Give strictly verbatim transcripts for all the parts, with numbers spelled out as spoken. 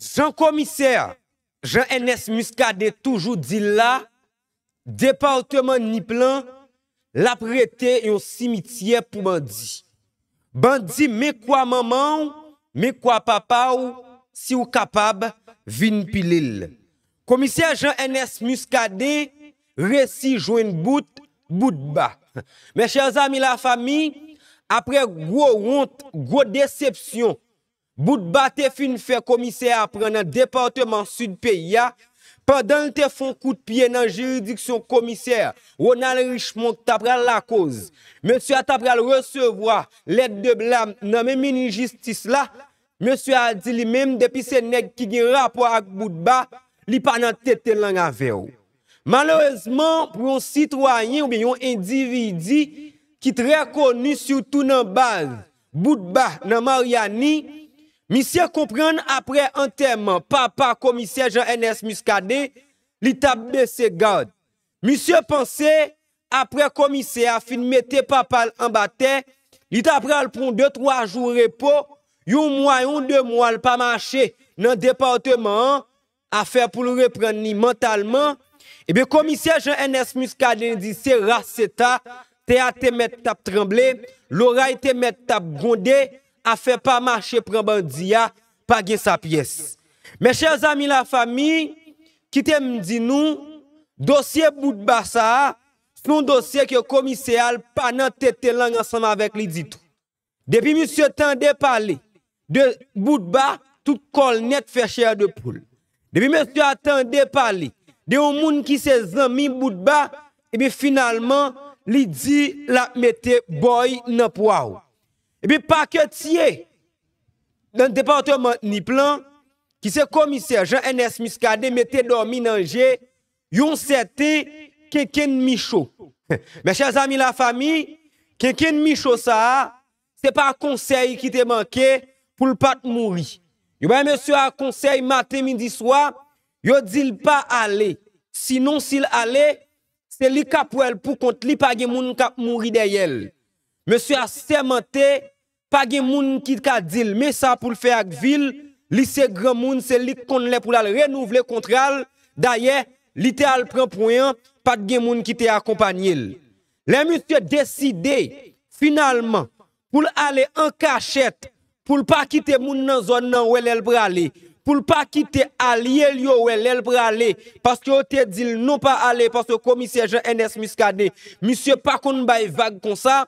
Jan komisè Jean Ernest Muscadin toujou di l la, depatman Nip lan, l ap rete yon simityè pou bandi. Bandi, men kwa manman w, men kwa papa w, si w kapab, vin pile l. Komisè Jean Ernest Muscadin resi jwenn bout, Boutba. Mes chers amis, la famille, apre gwo wont, gwo desepsyon, Boutba te fin fè komisè a pran nan depatman Sid peyi a, pandan l te fè yon kout pye nan jiridiksyon komisè Ronald Richemond k ta pral lakoz mesye a ta pral resevwa lèt de blam nan men minis jistis la, mesye a di li menm depi se nèg ki gen rapò ak Boutba, li pa nan tete lang avè w. Malerezman, pou yon sitwayen oubyen yon endividi ki trè koni sitou nan baz Boutba nan Maryani, misye konprann apre antèman papa komisè Jean Ernest Muscadin, li t ap bese gad. Misye panse apre komisè a fin mete papa l anba tè, li ta pral pran de twa jou repo, yon mwa, yon de mwa l pa mache nan depatman an, afè pou l reprann li mantalman. Ebyen, komisè Jean Ernest Muscadin di se ras se ta, tè a te mèt t ap tranble, loray te mèt t ap gwonde, afè pa mache pran bandi a, pa gen sa pyès. Mes chers amis, la famille, kite m di nou, dosye Boutba sa a, se yon dosye ke komisè a l pa nan tete lang ansanm avèk li ditou. Depi misye tande pale de Boutba, tout kò l nèt fè chè de poul. Depi mesye a tande pale de yon moun ki se zanmi Boutba, ebyen finalman, li di l ap mete bòy nan pwa w. Ebyen paketye nan depatman Nip lan, ki se komisè Jean Ernest Muscadin mete dòmi nan je yon sèten Kenkenn Micho. Mes chers amis, la famille, Kenkenn Micho sa a, se pa konsèy ki te manke pou l pa t mouri. Yo bay mesye a konsèy maten, midi, swa, yo di l pa ale. Sinon, si l ale, se li k ap wè l pou kont li, pa gen moun k ap mouri dèyè l. Mesye a sèmante, pa gen moun ki ka di l men sa pou l fè ak vi l, li se granmoun, se li k konn lè pou l al renouvle kontra l, dayè, li te al pran pwen an, pa t gen moun ki te akonpanye l. Lè misye deside, finalman, pou l ale an kachèt, pou l pa kite moun nan zòn nan wè lè l prale, pou l pa kite alye l yo wè lè l prale, paske yo te di l non pa ale, paske komisè Jean Ernest Muscadin, misye pa konn bay vag konsa,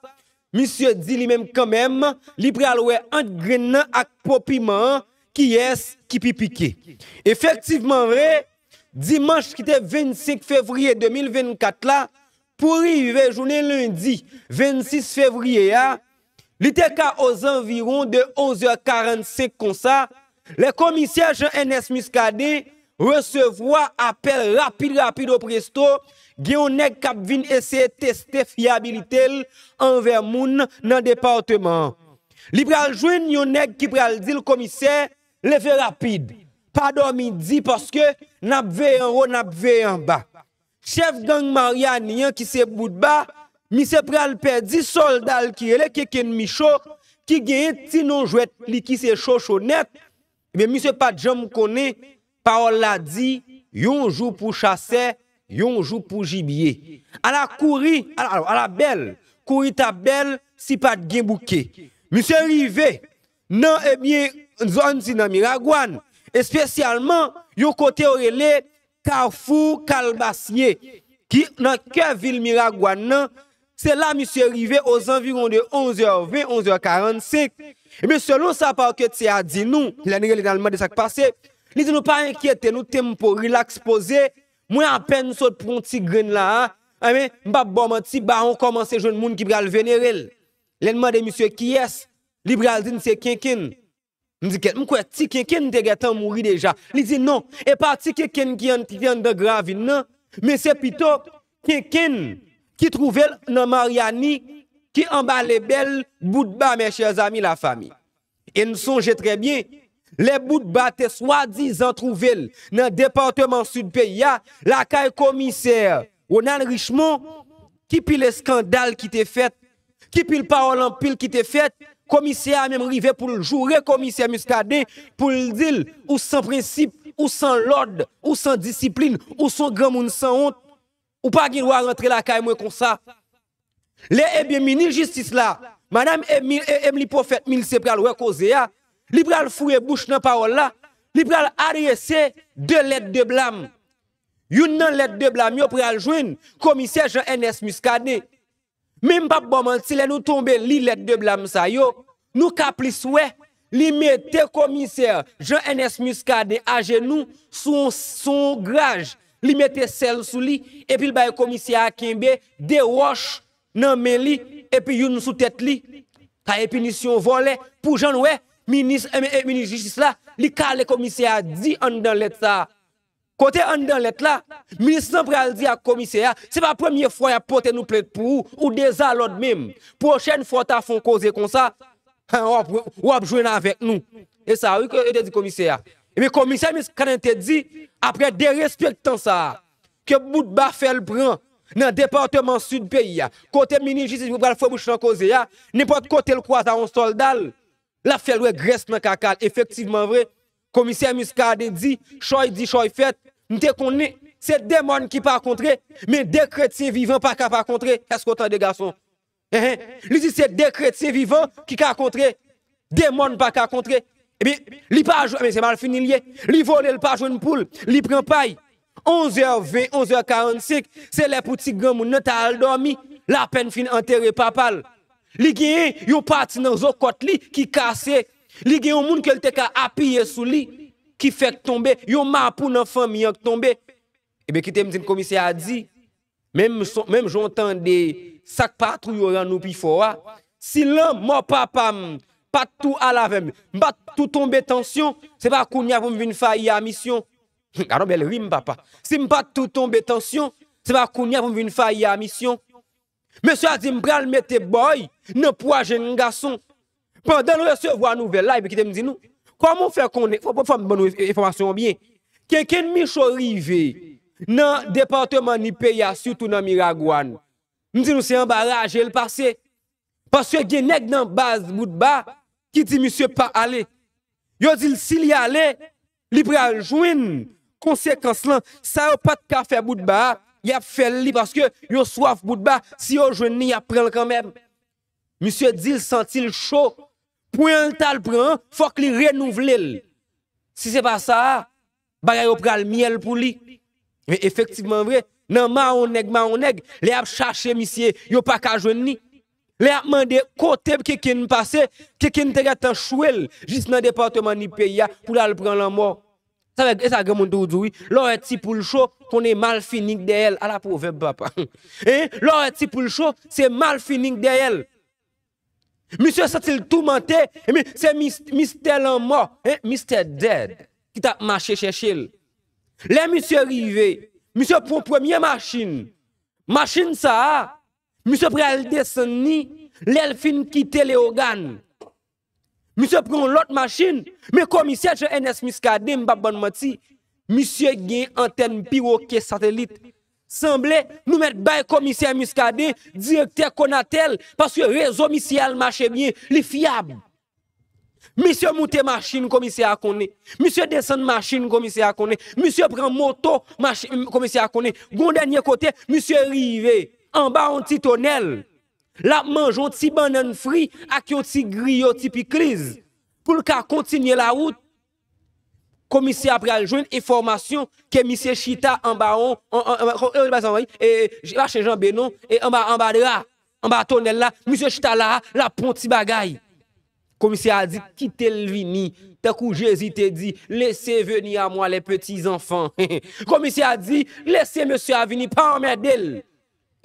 misye di li menm kanmenm, li pral wè ant grenn nan ak po piman an, kiyès ki pi pike. Efektivman vre, dimanch ki te vennsenk fevriye de mil vennkat la, pou rive jounen lendi vennsis fevriye a, li te ka ozanviwon de onz è karannsenk konsa, lè komisè Jean Ernest Muscadin resevwa apèl rapid, rapid o presto, gen yon nèg k ap vin eseye teste fyabilite l anvè moun nan depatman an. Li pral jwenn yon nèg ki pral di l, komisè, leve rapid, pa dòmi di, paske n ap veye anwo, n ap veye anba. Chèf gang Maryani an ki se Boutba, misye pral pèdi sòlda l ki rele Kenkenn Micho, ki genyen ti non jwèt li ki se Chochonèt. Ebyen, misye pa t janm konnen pawòl la di, yon jou pou chasè, yon jou pou jibye. Ala kouri, ala, ala bèl, kouri t ap bèl si pa t gen bouke. Misye rive nan, ebyen, zòn si nan Miragwàn, espesyalman yon kote yo rele Kafou Kalbasye, ki nan kè vil Miragwàn nan. Se la misye rive ozanviwon de onz è ven, onz è karannsenk. Ebyen, selon sa paketye a di nou, lè n rele n al mande sa k pase, li di nou pa enkyete nou, tempo, rilaks, poze, mwen apèn sot pran yon ti grenn la a, ebyen, m p ap ba w manti, bawon kòmanse jwenn moun ki pral venere l. Lè n mande misye kiyès, li pral di n se Kenkenn. M di kèt, m kwè ti Kenkenn te gentan mouri deja. Li di non, e pa ti Kenkenn ki ann, ki te anndan Gravin nan, men se pito Kenkenn ki twouve l nan Maryani, ki anba lebèl Boutba, mes chers amis, la famille. E n sonje trè byen, lè Boutba te swadizan twouve l nan depatman Sid peyi a, lakay komisè Ronald Richemond, ki pil eskandal ki te fèt, ki pil pawòl anpil ki te fèt, Komisè a menm rive pou l joure komisè Muscadin, pou l di l, ou san prensip, ou san lòd, ou san disiplin, ou s on granmoun sanwont. Ou pa gen dwa rantre lakay mwen konsa. Lè, ebyen, minis jistis la, madanm Emi-, E-, Emily Prophète Milcé pral wè koze a, li pral fouye bouch nan pawòl la, li pral adrese de lèt de blam. Youn nan lèt de blam yo pral jwenn komisè Jean Ernest Muscadin. Men m p ap ba w manti, lè nou tonbe li lèt de blam sa yo, nou ka plis wè li mete komisè Jean Ernest Muscadin ajenou sou, sou yon graj, li mete sèl sou li, epi l bay komisè a kenbe de wòch nan men li, epi youn sou tèt li. Sa e pinisyon vòlè, pou jan n wè, minis, e, e, minis jistis la, li kale komisè a di anndan lèt sa a. Kote anndan lèt la, minis lan pral di ak komisè a, se pa premye fwa y ap pote nou plent pou ou, ou dezalòd menm. Pwochèn fwa w ta fè yon koze konsa, w ap, w ap jwenn avèk nou. E sa wi ke yo te di komisè a. Ebyen, komisè Muscadin te di, apre derespektan sa a, ke Boutba fè l pran nan depatman Sid peyi a, kote minis jistis pral fouye bouch nan koze a, nenpòt kote l kwaze a yon sòlda l, l ap fè l wè grès nan kaka l. Efektivman vre, komisè Muscadin di, chòy di, chòy fèt, m te konnen se de mòn ki pa kontre, men de kretyen vivan pa ka pa kontre. Èske w tande, gason? Enhen. Li di se de kretyen vivan ki ka kontre, de mòn pa ka kontre. Ebyen, li pa jwenn, men se malfini l ye. Li vole, l pa jwenn poul, li pran pay. Onz è ven, onz è karannsenk, se lè pou ti granmoun nan ta al dòmi, lapèn fin antere papa l. Li genyen yon pati nan zo kòt li ki kase. Li gen yon moun ke l te ka apiye sou li, ki fèk tonbe, yon mapou nan fanmi an k tonbe. Ebyen, kite m di n komisè a di, menm son, menm jan w tande sa k pa twou yo rann ou pi fò a, si lanmò papa m pa t tou al avè m, m pa t tou tonbe tansyon, se pa kounye a pou m vin fayi a misyon. Gad yon bèl rim, papa. Si m pa t tou tonbe tansyon, se pa kounye a pou m vin fayi a misyon. Mesye a di m pral mete bòy nan pwa jenn gason. Pandan n resevwa nouvèl la, epi kite m di nou, kòman w fè konnen, fò, fò m ban nou enfòmasyon an byen. Kenkenn Micho rive nan depatman Nip peyi a, sitou nan Miragwàn. M di nou, se anba raje l pase. Paske gen nèg nan baz Boutba ki di misye pa ale. Yo di l si li ale, li pral jwenn konsekans lan. Sa yo pa t ka fè Boutba a, y ap fè l li paske yo swaf Boutba. Si yo jwenn li, y ap pran l kanmenm. Misye di l santi l cho. Pwen l t al pran an, fòk li renouvle l. Si se pa sa a, bagay yo pral myèl pou li. Men efektivman vre, nan mawon nèg, mawon nèg, lè y ap chache misye, yo pa ka jwenn li. Lè y ap mande kote Kenkenn pase, Kenkenn te gentan chwe l jis nan depatman Nip peyi a pou l al pran lanmò. Sa vle, e sa granmoun toujou di w wi, lè w wè ti poul cho, konnen malfini k dèyè l. Ala pwovèb, papa. Hein? Lè w wè ti poul cho, se malfini k dèyè l. Misye santi l toumante, ebyen, se mis-, mistè lanmò, hein, mistè dead, ki t ap mache chèche l. Lè misye rive, misye pran premye machin. Machin sa a, misye pral desann li lè l fin kite Leyogàn. Misye pran yon lòt machin, men komisè Jean Ernest Muscadin, m p ap ban n manti, misye gen antèn pi wo ke satelit. Sanble nou mèt bay komisè Muscadin direktè Conatel, paske rezo misye a l mache byen, li fyab. Misye moute machin, komisè a konnen. Misye desann machin, komisè a konnen. Misye pran moto, machin, komisè a konnen. Gon dènye kote, misye rive anba yon ti tonèl. L ap manje yon ti bannann fri ak yon ti griyo, ti pikliz. Pou l ka kontinye lawout, komisè a pral jwenn enfòmasyon ke misye chita anba yon, an, an, an, e, e, e, e, e, pa chen janbe non, e anba, anba dra, anba tonèl la, misye chita la, l ap pran ti bagay. Komisè a di, kite l vini, tankou Jezi te di, laissez venir à moi les petits enfants. Komisè a di, lese mesye a vini, pa anmède l.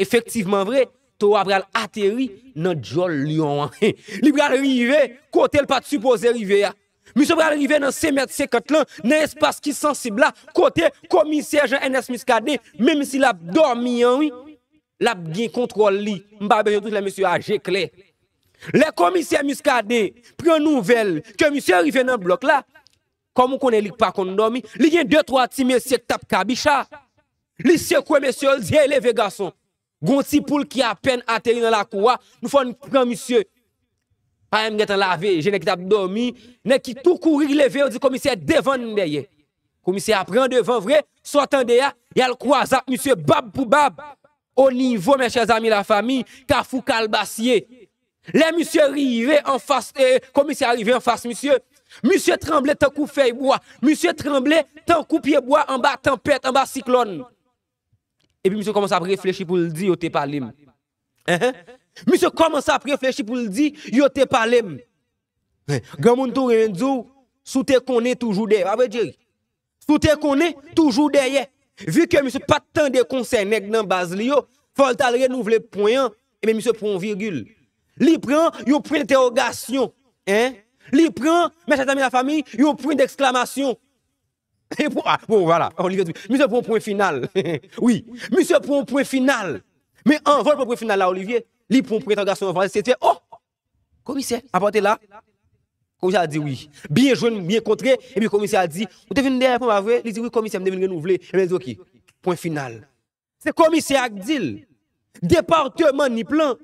Efektivman vre, towo a pral ateri nan djòl lyon an. Li pral rive kote l pa t sipoze rive a. Misye pral rive nan senk mèt senkant lan, nan espas ki sansib la, kote komisè Jean Ernest Muscadin, menm si l ap dòmi an, wi, l ap gen kontwòl li. M pa bezwen di w lè mesye a je klè. Lè komisè Muscadin pran nouvèl ke misye rive nan blòk la, kòm ou konnen li pa konn dòmi, li gen de twa ti mesye k t ap kabicha. Li sekwe mesye yo, l di, hey, leve gason. Gon ti poul ki apèn ateri nan lakou a, nou fò n pran misye. Parèy m gentan lave je, nèg ki t ap dòmi, nèg ki tou kouri leve, yo di komisè devan n dèyè. Komisè a pran devan vre, sa w tande a, y al kwaze ak misye bab pou bab. O nivo, mes chers amis, la famille, Kafou Kalbasye. Lè misye rive anfas, eh, komisè a rive anfas misye, misye tranble tankou fèy bwa, misye tranble tankou pye bwa anba tanpèt, anba siklòn. Epi misye kòmanse ap reflechi pou l di yo te pale m. Enhen. Misye kòmanse ap reflechi pou l di yo te pale m. Granmoun tou renmen di w, si w te konnen toujou dèyè. Pa vre, Jerry? Si w te konnen toujou dèyè. Vi ke misye pa t tande konsèy nèg nan baz li yo, fò l t al renouvle pwen an, ebyen misye pran yon virgil. Li pran yon pwen dentèwogasyon. Hein? Li pran, mes chers amis, la famille, yon pwen deksklamasyon. E pou, ah, bon, voilà. Olivier di, misye pran yon pwen final. Wi, misye pran yon pwen final. Men anvan l pran pwen final la, Olivier, li pran yon pwen entèwogasyon anvan. Se te, oh! Komisè, apòte la. Komisè a di wi. Byen jwenn, byen kontre. Epi komisè a di, ou te vin dèyè pran pa vre? Li di wi, komisè, m te vin renouvle. Epi li di, ok, pwen final. Se komisè a k di l. Depatman Nip lan,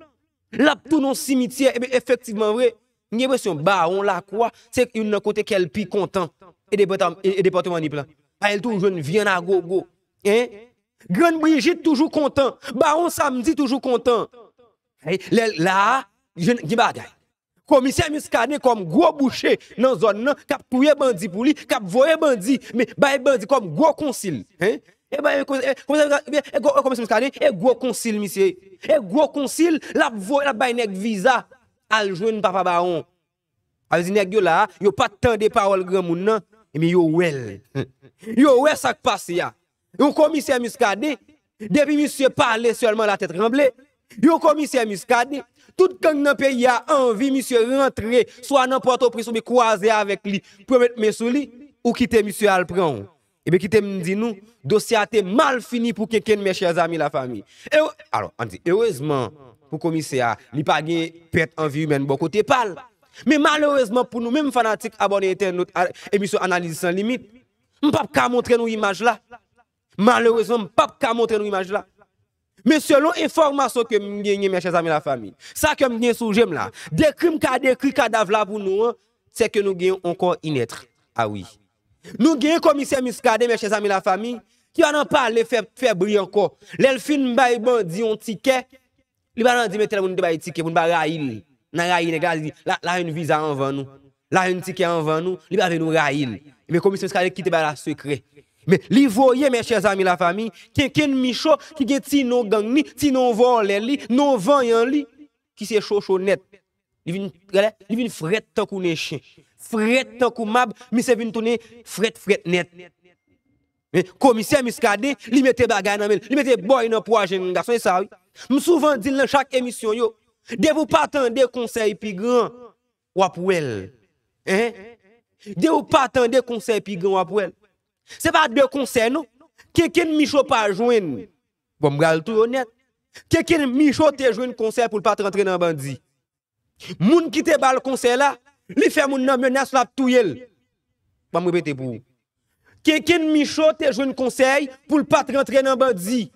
l ap tounen yon simityè. Epi efektivman vre, m gen enpresyon Bawon Lakwa, se youn nan kote kè l pi kontan. E depatman, e, e depatman Nip lan. Paske l toujou jwenn vyann a gogo. Hein? Grann Brijit toujou kontan. Bawon Samdi toujou kontan. Hey, lè, la a, jwenn, gen bagay. Komisè Muscadin kòm gwo bouche nan zòn nan, k ap touye bandi pou li, k ap voye bandi, men bay bandi kòm gwo konsil. Hein? E bay, e, komisè, e, e, e, komisè Muscadin, e gwo konsil misye. E gwo konsil, l ap voye, l ap bay nèg viza al jwenn papa Bawon. Sa vle di nèg yo la a, yo pa t tande pawòl granmoun nan, ebyen yo wè l. Yo wè sa k pase a. Yon komisè Muscadin, depi misye pale sèlman latè tranble. Yon komisè Muscadin, tout gang nan peyi a anvi misye rantre, swa nan Pòtoprens oubyen kwaze avèk li, pou yo met men sou li, ou kite misye al pran w. Ebyen kite m di nou, dosye a te mal fini pou kenkenn, mes chers amis, la famille. E, alò, ann di, erezman pou komisè a, li pa gen pèt an vi imèn bò kote pa l. Men malerezman pou nou menm fanatik, abòne, entènot a emisyon Analiz San Limit, m p ap ka montre nou imaj la. Malerezman, m p ap ka montre nou imaj la. Men selon enfòmasyon ke m genyen, mes chers amis, la famille, sa ke m gen sou je m la, dekri m ka dekri kadav la pou nou an, se ke nou gen yon kò inèt. A wi. Nou gen komisè Muscadin, mes chers amis, la famille, ki pa nan pale fè, fè bri ankò. Lè l fin bay bandi yon tikè, li pa nan di men tèl moun te bay tikè pou n pa rayi l. N a rayi nèg la, li di, la, la jwenn viza anvan nou. La jwenn tikè anvan nou, li pa vle nou rayi l. Ebyen komisè Muscadin kite bagay la sekrè. Men li voye, mes chers amis, la famille, kenkenn Micho ki gen ti non gang li, ti non vòlè li, non vanyan li, ki se Chocho nèt. Li vin, gade, li vin frèt tankou nen chen. Frèt tankou mab, misye vin tounen frèt, frèt nèt. Men komisè Muscadin, li mete bagay nan men l, li mete bòy nan po a jèn gason, e sa wi. M souvan di l nan chak emisyon yo, depi w pa tande konsèy pi gran, w ap wè l. Hein? Depi w pa tande konsèy pi gran, w ap wè l. Se pa de konsèy non. Kenkenn Micho pa jwenn. Bon, m pral touye w nèt. Kenkenn Micho te jwenn konsèy pou l pa t rantre nan bandi. Moun ki te ba l konsèy la, li fè moun nan menas l ap touye l. Ban m repete pou ou. Kenkenn Micho te jwenn konsèy pou l pa t rantre nan bandi.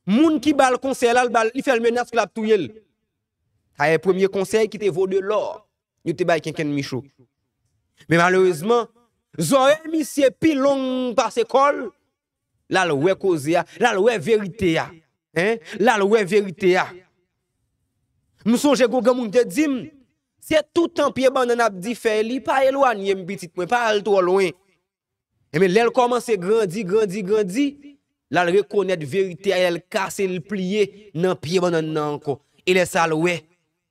Moun ki ba l konsèy la, l ba l, li fè l menas ke l ap touye l. Sa se premye konsèy ki te vo de lò yo te bay Kenkenn Micho. Men malerezman, zòrèy misye pi long pase kò l, l al wè koze a, l al wè verite a. Hein? L al wè verite a. M sonje gon granmoun te di m, se toutan pye bannann ap dife, li pa elwanye m pitit mwen, pa al twò lwen. Ebyen, lè l kòmanse grandi, grandi, grandi, l al rekonèt verite a, lè l kase, l pliye nan pye bannann nan ankò. E lè sa a l wè,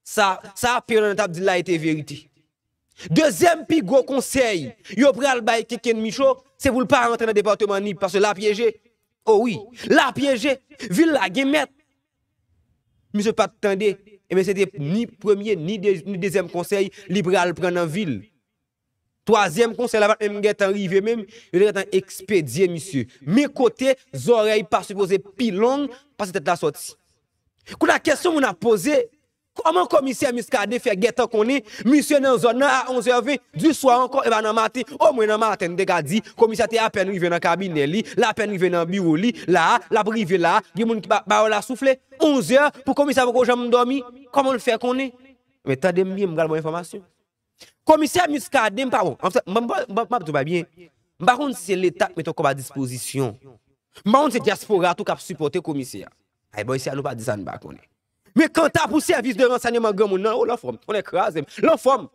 sa, sa pye bannann nan t ap di l la, e te verite. Dezyèm pi gwo konsèy yo pral bay Kenkenn Micho, se pou l pa rantre nan depatman Nip, paske l a pyeje. O wi, l a pyeje. Vil la gen mèt. Misye pa t tande. Ebyen, se te ni premye, ni de-, ni dezyèm konsèy li pral pran nan vil. Twazyèm konsèy la pa t menm gentan rive menm, yo te gentan ekspedye misye. Men kote zòrèy pa sipoze pi long pase tèt la sòti. Kounye a, kesyon moun ap poze, kòman komisè Muscadin fè gentan konnen misye nan zòn nan a onzè ven di swa ankò, e pa nan maten? Omwen nan maten, n te ka di, komisè te apèn rive nan kabinè li, l apèn rive nan biwo li, la a, l ap rive la a, gen moun ki ba, ba yo lasoufle. Onzè, pou komisè poko janm dòmi, kòman l fè konnen? Men tande m byen, m pral ba w enfòmasyon. Komisè Muscadin, m pa bon. Anfèt, m, m, m, m ap di w pa byen. M pa konn si se Leta k mete yon kòb a dispozisyon. M pa konn si se dyaspora tou k ap sipòte komisè a. Ay, bò, isi a nou pa di sa n pa konnen. Men kanta pou sèvis de ransèyman granmoun nan, o, l anfòm. Tonnè kraze m. L anfòm.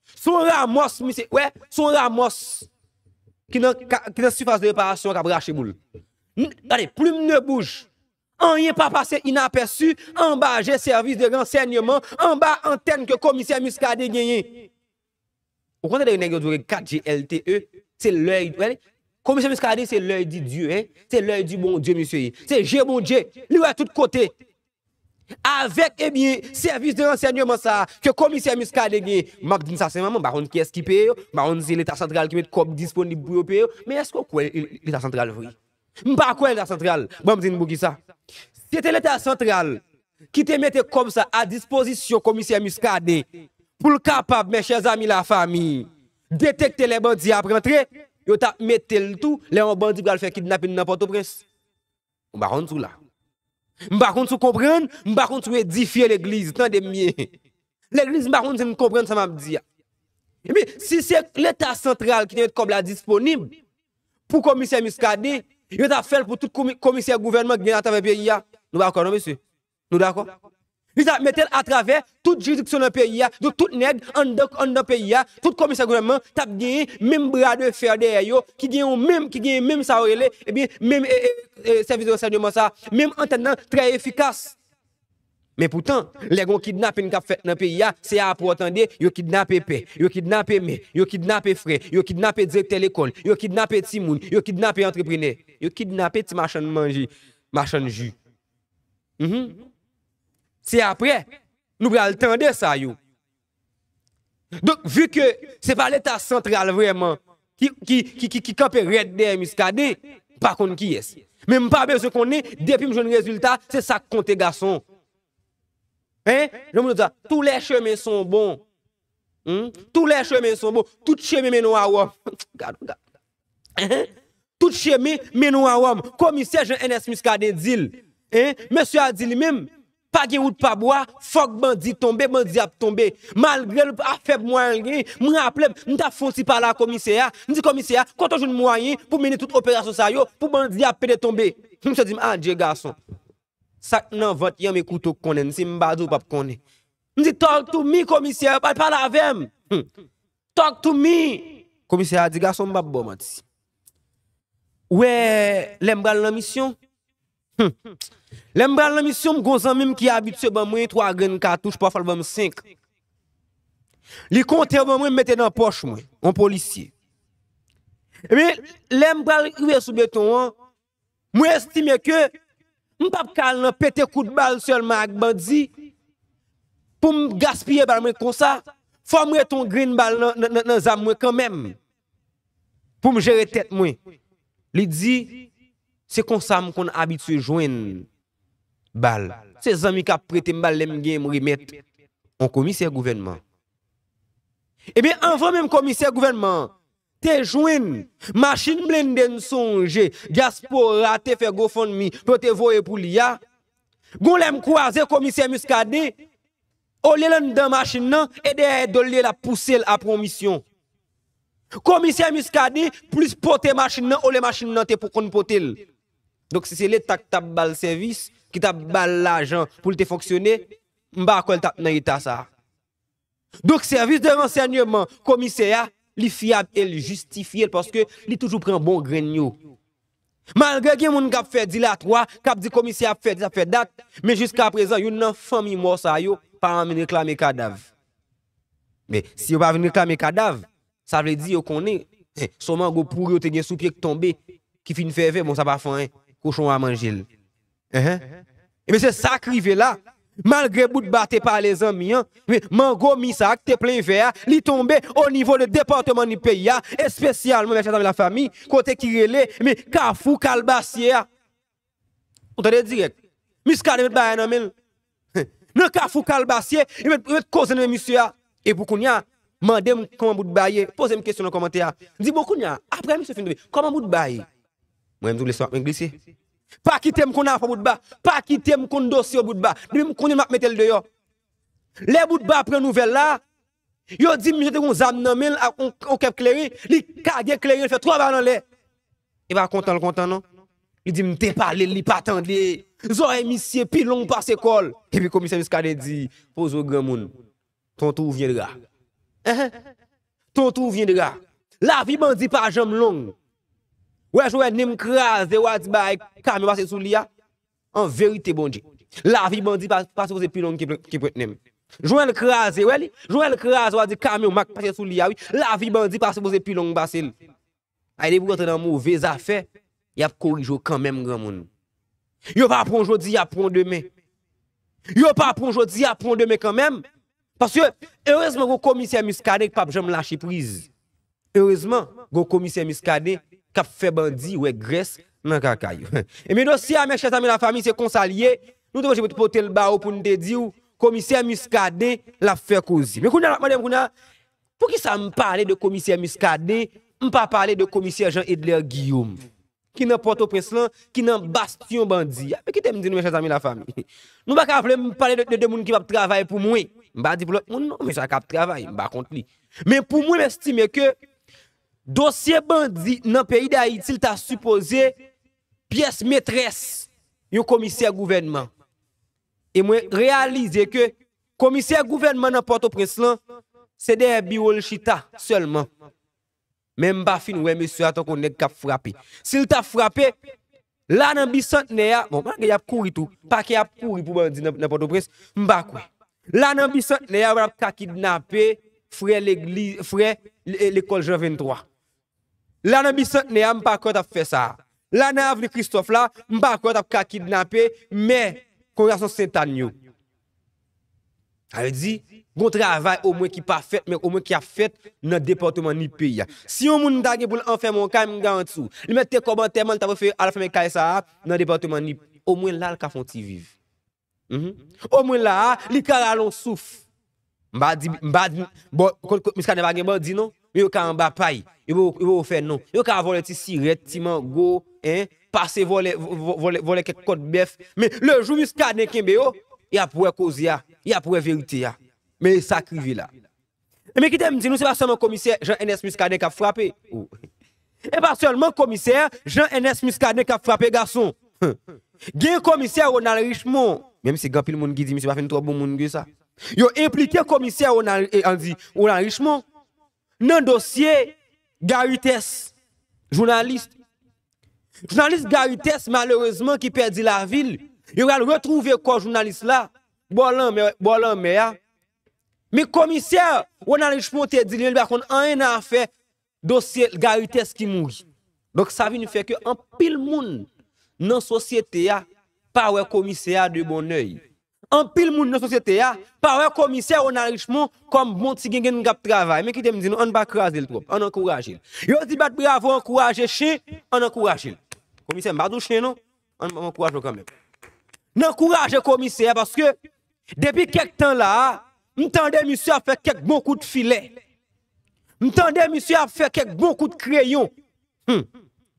Se yon Ramos, misye, wè, se yon Ramos ki nan, ka- ki nan sifas de reparasyon k ap rache boul. N- Gade, plim de bouch. Anyen pa pase inapèsi anba je sèvis de ransèyman, anba antèn ke komisè Muscadin genyen. Ou konn tande nèg yo di w kat je L T E, se lèy, wè, komisè Muscadin se lèy di Dye, hein? Se lèy di Bondye, misye ye. Se je Bondye. Li wè tout kote. Avèk, ebyen, sèvis de ransèyman sa a ke komisè Muscadin genyen, m ap di n sa senpman, m pa konn kiyès ki peye yo, m pa konn si se Leta santral ki met kòb disponib pou yo peye yo, men èske w kwè Leta santral vre? M pa kwè Leta santral. Ban m di n poukisa. Si se te Leta santral ki te mete kòb sa a dispozisyon komisè Muscadin pou l kapab, mes chers amis, la famille, detekte lè bandi ap rantre, yo t ap mete l tou lè yon bandi pral fè kidnapin nan Pòtoprens. M pa konn si w la. M pa konn si w konprann, m pa konn si w edifye legliz. Tande m byen. Legliz, m pa konn si n konprann sa m ap di a. Ebyen, si se Leta santral ki te met kòb la disponib pou komisè Muscadin, yo t ap fè l pou tout komi- komisè gouvènman ki gen atravè peyi a. Nou pa dakò non, mesye? Nou dakò? Li t ap mete l atravè tout jiridiksyon nan peyi a, donk tout nèg anndan anndan peyi a, tout komisè gouvènman t ap genyen menm bra de fè dèyè yo, ki gen yon menm, ki genyen menm sa yo rele, ebyen, menm e, e, e, sèvis de ransèyman sa, menm antèn nan trè efikas. Men poutan, lè gon kidnapin k ap fèt nan peyi a, se apre w tande, yo kidnape pè, yo kidnape mè, yo kidnape frè, yo kidnape direktè lekòl, yo kidnape timoun, yo kidnape antreprenè, yo kidnape ti machann manje, machann ji. Mhm. Se apre, nou pral tande sa yo. Donk, vi ke se pa Leta santral vrèman ki, ki, ki, ki, ki kanpe rèd dèyè Muscadin, m pa konn kiyès. Men m pa bezwen konnen, depi m jwenn rezilta, se sa k konte gason. Hein? Jan moun yo di sa, tous les chemins sont bons. Hmm? Tous les chemins sont bons. Tout chemen mennen w a Wòm. Gad, gad. Hein? Tout chemen mennen w a Wòm. Komisè Jean Ernest Muscadin di l. Hein? Mesye a di li menm, pa gen wout pa bwa, fòk bandi tonbe, bandi ap tonbe. Malgre l afèb mwayen l genyen, m raple m, m t ap fè yon ti pale a komisè a, m di komisè a, kote w jwenn mwayen pou mennen tout operasyon sa yo, pou bandi ap pede tonbe? Misye di m, adye gason. Sa k nan vant yanm e kouto k konnen l, si m pa di w p ap konnen. M di, talk to me, komisè, pa pale avè m. Hmm. Talk to me. Komisè a di, gason, m p ap ba w manti. Ou wè, lè m pral nan misyon, hmm, lè m pral nan misyon, m gon zanmi m ki abitye ban mwen twa grenn katouch, pafwa l ban m senk. Li konte ban mwen, m mete nan pòch mwen, yon polisye. Ebyen, lè m pral rive sou beton an, mwen estime ke m p ap ka al nan pete kout bal sèlman ak bandi pou m gaspiye bal mwen konsa. Fò m rete yon grenn bal nan, nan, nan, nan zam mwen kanmenm pou m jere tèt mwen. Li di, se konsa m konn abitye jwenn bal. Se zanmi k ap prete m bal lè m genyen m remèt yon komisè gouvènman. Ebyen, anvan menm komisè gouvènman an te jwenn machin blende, n sonje dyaspora te fè GoFundMe pou yo te voye pou li a. Gon lè m kwaze komisè Muscadin, olye l anndan machin nan, e dèyè do l li ye l ap pouse l apre yon misyon. Komisè Muscadin plis pote machin nan, olye machin nan te pou konn pote l. Donk, si se Leta ki t ap ba l sèvis, ki t ap ba l lajan pou l te fonksyone, m pa kwè l t ap nan eta sa a. Donk, sèvis de ransèyman komisè a, li fyab e l jistifye l paske li toujou pran bon grenn yo. Malgre gen moun k ap fè dilatwa, k ap di komisè a ap fè dis, ap fè dat, men jiska prezan, youn nan fanmi mò sa yo pa vin reklame kadav. Men, si yo pa vin reklame kadav, sa vle di yo konnen, eh, se yon mango pouri yo te gen sou pye k tonbe, ki fin fè vè, bon, sa pa fè anyen, kochon a manje l. Enhen. Ebyen, se sa k rive la. Malgre Boutba te pale zanmi an, men mango mi sa a k te plen vè a, li tonbe o nivo de depatman Nip peyi a, espesyalman, mes chers amis, la famille, kote ki rele, men Kafou Kalbasye a. Ou tande dirèk. Muscadin met bagay nan men l. Nan Kafou Kalbasye, yo met, yo met koze nan men misye a. E pou kounye a, mande m kòman Boutba ye, poze m kesyon nan kòmantè a. Di, bon, kounye a, apre misye fin tonbe, kòman Boutba ye? Mwen, m tou lè sa m ap glise. Pa kite m konn afè Boutba. Pa kite m konn dosye Boutba. Depi m konnen m ap mete l deyò. Lè Boutba aprann nouvèl la, yo di misye te gon zam nan men l ak yon, yon kèp kleren, li kage kleren, l fè twa bal anlè. E pa kontan l kontan non. Li di m te pale l, li pa tande. Zòrèy misye pi long pase kò l. Epi komisè Muscadin di, poze w granmoun. Ton tour viendra. Enhen. Ton tour viendra. Lavi bandi pa janm long. Wè, jan w wè nen m kraze, w a di bay kamyon pase sou li a. An verite, Bondye. Lavi bandi pa, pa sipoze pi long ke, ke pwent nen m. Jan w wè l kraze, wè li. Jan w wè l kraze, w a di kamyon Mack pase sou li a, wi. Lavi bandi pa sipoze pi long pase l. Ay, depi w rantre nan move zafè, y ap korije w kanmenm, granmoun. Yo pa pran w jodi, y ap pran w demen. Yo pa pran w jodi, y ap pran w demen kanmenm. Paske, erezman, gon komisè Muscadin k p ap janm lache priz. Erezman, gon komisè Muscadin k ap fè bandi wè grès nan kaka yo. Ebyen, dosye a, mes chers amis la famille, se konsa l ye. Nou te oblije pote l ba ou pou n te di w, komisè Muscadin, l ap fè koze. Men kounye a, l ap mande m kounye a, poukisa m pale de komisè Muscadin, m pa pale de komisè Jean Edler Guillaume, ki nan Pòtoprens lan, ki nan bastyon bandi a? Men kite m di nou, mes chers amis la famille. Nou pa ka vle m pale de, de, de moun ki p ap travay pou mwen. M pa di pou lòt moun non, men sa k ap travay, m pa kont li. Men pou mwen, m estime ke dosye bandi nan peyi Dayiti, l ta sipoze pyès metrès yon komisè gouvènman. E mwen reyalize ke komisè gouvènman nan Pòtoprens lan, se dèyè biwo l chita sèlman. Men m pa fin wè mesye a tankou nèg k ap frape. Si l t ap frape, la nan Bisantnè a, bon, malgre y ap kouri tou, pakè ap kouri pou bandi nan, nan Pòtoprens, m pa kwè. La nan Bisantnè a, w ap ka kidnape frè legliz, frè le-, lekòl Jan venntwa. La nan Bisantnè a, m pa kwè t ap fè sa. La nan avni Kristòf la, m pa kwè t ap ka kidnape mè kongregasyon Sentàn yo. Sa vle di, gon travay omwen ki pa fèt, men omwen ki ap fèt nan depatman Nip peyi a. Si yon moun ta gen pou l anfèmen yon kay, m garanti w, li mèt te kòb antèman, li ta prefere al anfèmen kay sa a nan depatman Nip. Omwen la, l ka fè yon ti viv. Mhm. Omwen la a, li ka rale yon souf. M pa di, m pa di, bon, kot, kot Muscadin pa gen bandi, non. Men yo ka anba pay. Yo poko, yo poko fè non. Yo ka vòlè ti sirèt, ti mango, en, pase vòlè, vò-, vòlè, vòlè kèk kòt bèf. Men lejou Muscadin kenbe yo, y ap wè koze a, y ap wè verite a. Men e sa k rive la. Ebyen, kite m di nou, se pa sèlman komisè Jean Ernest Muscadin k ap frape. Ou. E pa sèlman komisè Jean Ernest Muscadin k ap frape, gason. Gen komisè Ronald Richemond, menm si gen anpil moun ki di misye pa fin twò bon moun ke sa. Yo enplike komisè Ronald, e, an di, Ronald Richemond nan dosye Gary Tess, jounalis. Jounalis Gary Tess, malerezman, ki pèdi lavi l. Yo pral retwouve kò jounalis la bò lanmè, bò lanmè a. Men komisè Ronald Richemond te di li menm li pa konn anyen nan afè dosye Gary Tess ki mouri. Donk, sa vin fè ke anpil moun nan sosyete a pa wè komisè a de bon èy. Anpil moun nan sosyete a pa wè komisè Ronald Richemond kòm bon ti gengenn k ap travay. Men kite m di nou, ann pa kraze l twòp, ann ankouraje l. Yo di bat bravo, ankouraje chen, ann ankouraje l. Komisè, m pa di w chen non, ann, ann ankouraje w kanmenm. N ankouraje komisè a paske depi kèk tan la a, m tande misye ap fè kèk bon kout filè. M tande misye ap fè kèk bon kout kreyon. Hmm.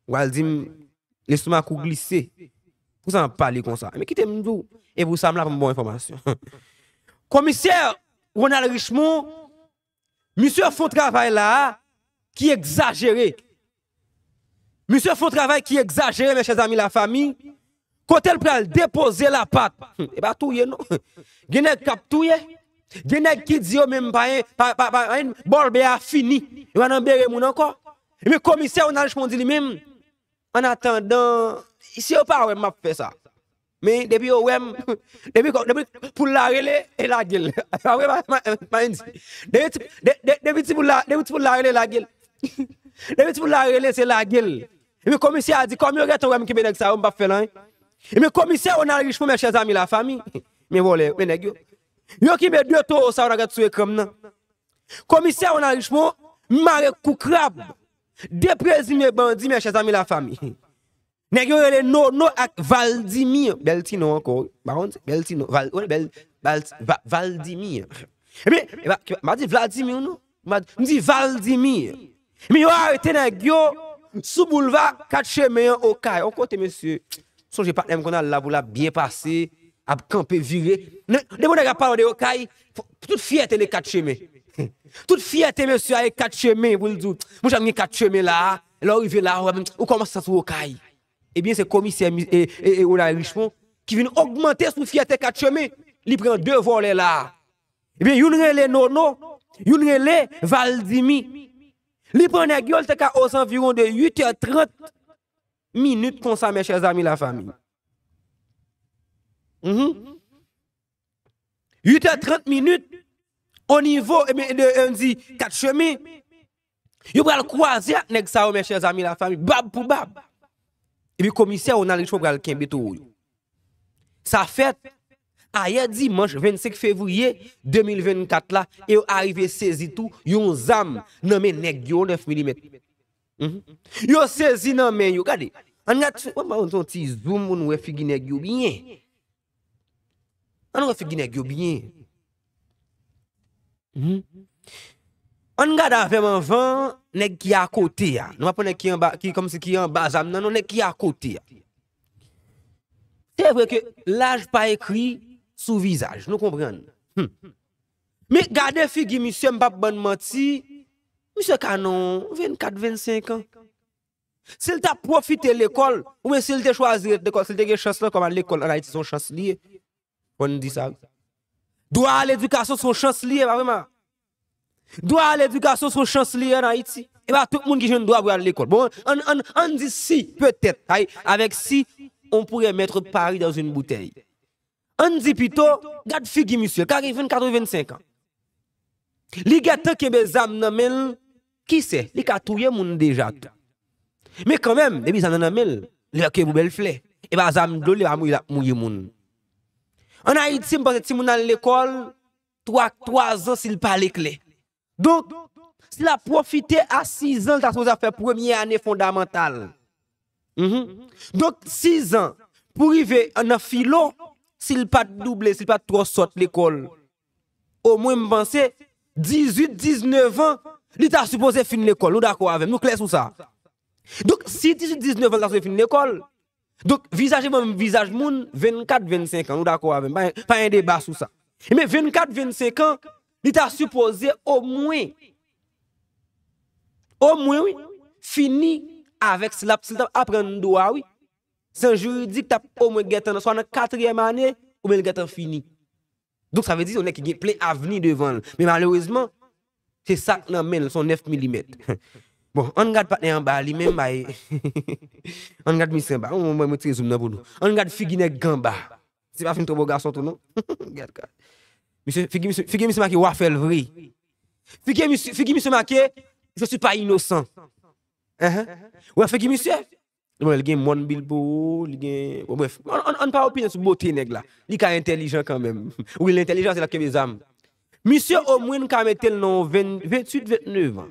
W al di m, lestomak ou glise. Pou sa m ap pale konsa? Men kite m di w. E pou sa m la pou m ba w enfòmasyon. Komisè Ronald Richemond, misye fè yon travay la a ki egzajere. Misye fè yon travay ki egzajere, mes chers amis la famille. Kote l pral depoze lapat? Hmm, e pa touye non. Gen nèg k ap touye. Gen nèg ki di yo menm pa, pa, pa, pa, bòlbè a fini. Yo pa nan bere moun ankò. Ebyen, komisè Ronald Richemond di li menm, an atandan, si yo pa wè m, m ap fè sa. Men depi yo wè m, depi, depi poul la rele, e lage l. Apre, pa, pa, pa, pa, depi ti, de, de, depi ti poul la, depi ti poul la rele, lage l. Depi ti poul la rele, se lage l. Epi komisè a di, kòm yo gentan wè m kenbe nèg sa yo, m p ap fè l anyen. Epi komisè Ronald Richemond, mes chers amis la famille, men vòlè, men nèg yo. Yo kenbe de towo sa yo n ap gade sou ekran m nan. Komisè Ronald Richemond mare kou krab de prezime bandi, mes chers amis la famille. Nèg yo rele Nono ak Valdimir. Bèl ti non ankò, wi. Pa konn se bèl ti non. Val, wi, bèl, Val, Va-, Valdimir. Ebyen, e pa, m pa di Vladimir, non. M pa di, m di Valdimir. Men yo arete nèg yo sou boulva Kat Chemen an, Okay. On kote, mesye. Sonje patnè m konn al la pou l ap byen pase. ap kanpe vire. Depi yon nèg ap pale de Okay, tout fyète li Kat Chemen. Tout fyète mesye a e Kat Chemen pou l di w, monchè, m gen Kat Chemen la a. Lè w rive la a, ou kòmanse santi w Okay. Ebyen, se komisè e, e, e Ronald Richemond ki vin ogmante sou fyète Kat Chemen. Li pran de vòlè la a. Ebyen, youn rele Nono, youn rele Valdimi. Li pran nèg yo, li te ka ozanviwon de uit è trant minit konsa, mes chers amis, la famille. Mhm. Uit è trant minit, o nivo, ebyen, de, e, di Kat Chemen, yo pral kwaze ak nèg sa yo, mes chers amis, la famille, bab pou bab. Epi komisè Ronald Richemond pral kenbe towo yo. Sa fèt ayè dimanch vennsenk fevriye de mil vennkat la, e yo arive sezi tou yon zam nan men nèg yo, nèf milimèt. Mhm. Yo sezi nan men yo. Gade, ann gad, se yon ti zoom pou nou wè figi nèg yo byen. Ann wè figi nèg yo byen. Mhm. Ann gade avè m anvan nèg ki akote a. Nou pa pran nèg ki anba, ki kòmsi ki anba zam nan, non, nèg ki akote a. Se vre ke laj pa ekri sou vizaj, nou konprann. Hmm. Men gade figi misye, m p ap bann manti, misye ka nan vennkat, vennsenk an. Si l ta pwofite lekòl, oubyen si l te chwazi ret lekòl, si l te gen chans lan kòm al lekòl ann Ayiti, se yon chans li ye. Fò n di sa, wi. Dwa a ledikasyon se yon chans li ye, pa vre, ma? Dwa a ledikasyon se yon chans li ye ann Ayiti. E pa tout moun ki jwenn dwa pou y al lekòl. Bon, ann, ann, ann di si, petèt, ay, avèk si, on pourrait mettre Paris dans une bouteille. Ann di pito, gad figi misye, l ka gen vennkat ou vennsenk an. Li gentan kenbe zam nan men l, ki sè, li ka touye moun deja tou. Men kanmenm, depi zam nan nan men l, li pa kenbe pou bèl flè. E pa zam dlo, li pa mouye, l ap mouye moun. Ann Ayiti, m panse timoun al lekòl twa, twa zan si l pa leklè. Donk, si l ap pwofite a sis zan, l ta sipoze ap fè premye ane fondamantal. Mhm. Donk, sis zan, pou rive nan filo, si l pa t double, si l pa t twò sòt lekòl, omwen, m panse, dizuit, diznèf an, li ta sipoze fin lekòl. Nou dakò avè m? Nou klè sou sa? Donk, si dizuit, diznèf an, li ta sipoze fin lekòl, donk, vizaj li ban m vizaj moun vennkat, vennsenk an. Nou dakò avè m? Pa, pa gen deba sou sa. Ebyen, vennkat, vennsenk an, li ta sipoze omwen, omwen, wi, fini avèk, si l ap, si l t ap aprann dwa, wi. Se yon jiridik t ap omwen gentan nan, swa nan katriyèm ane, oubyen l gentan fini. Donk, sa vle di, se yon nèg ki gen plen avni devan l. Men malerezman, se sa k nan men l, se yon nèf milimèt. Bon, ann gad patnè anba a, li menm, bay. Ann gad misye anba. Mwen, mwen, mwen retire zoom nan pou nou. Ann gad figi nèg anba. Se pa fin twò bo gason tou, non? Gad, gad. Misye, figi misye, figi misye make w a fè l vre. Figi misye, figi misye make, je suis pas innocent. Enhen. Ou wè figi misye? Bon, li gen mòn Bilbo, li gen, bon, brèf. Ann, ann, ann pa opine sou bote nèg la. Li ka entèlijan kanmenm. Wi, l entèlijan, se l ap kenbe zam. Misye omwen ka mete l nan ven, venntuit, vennèf an.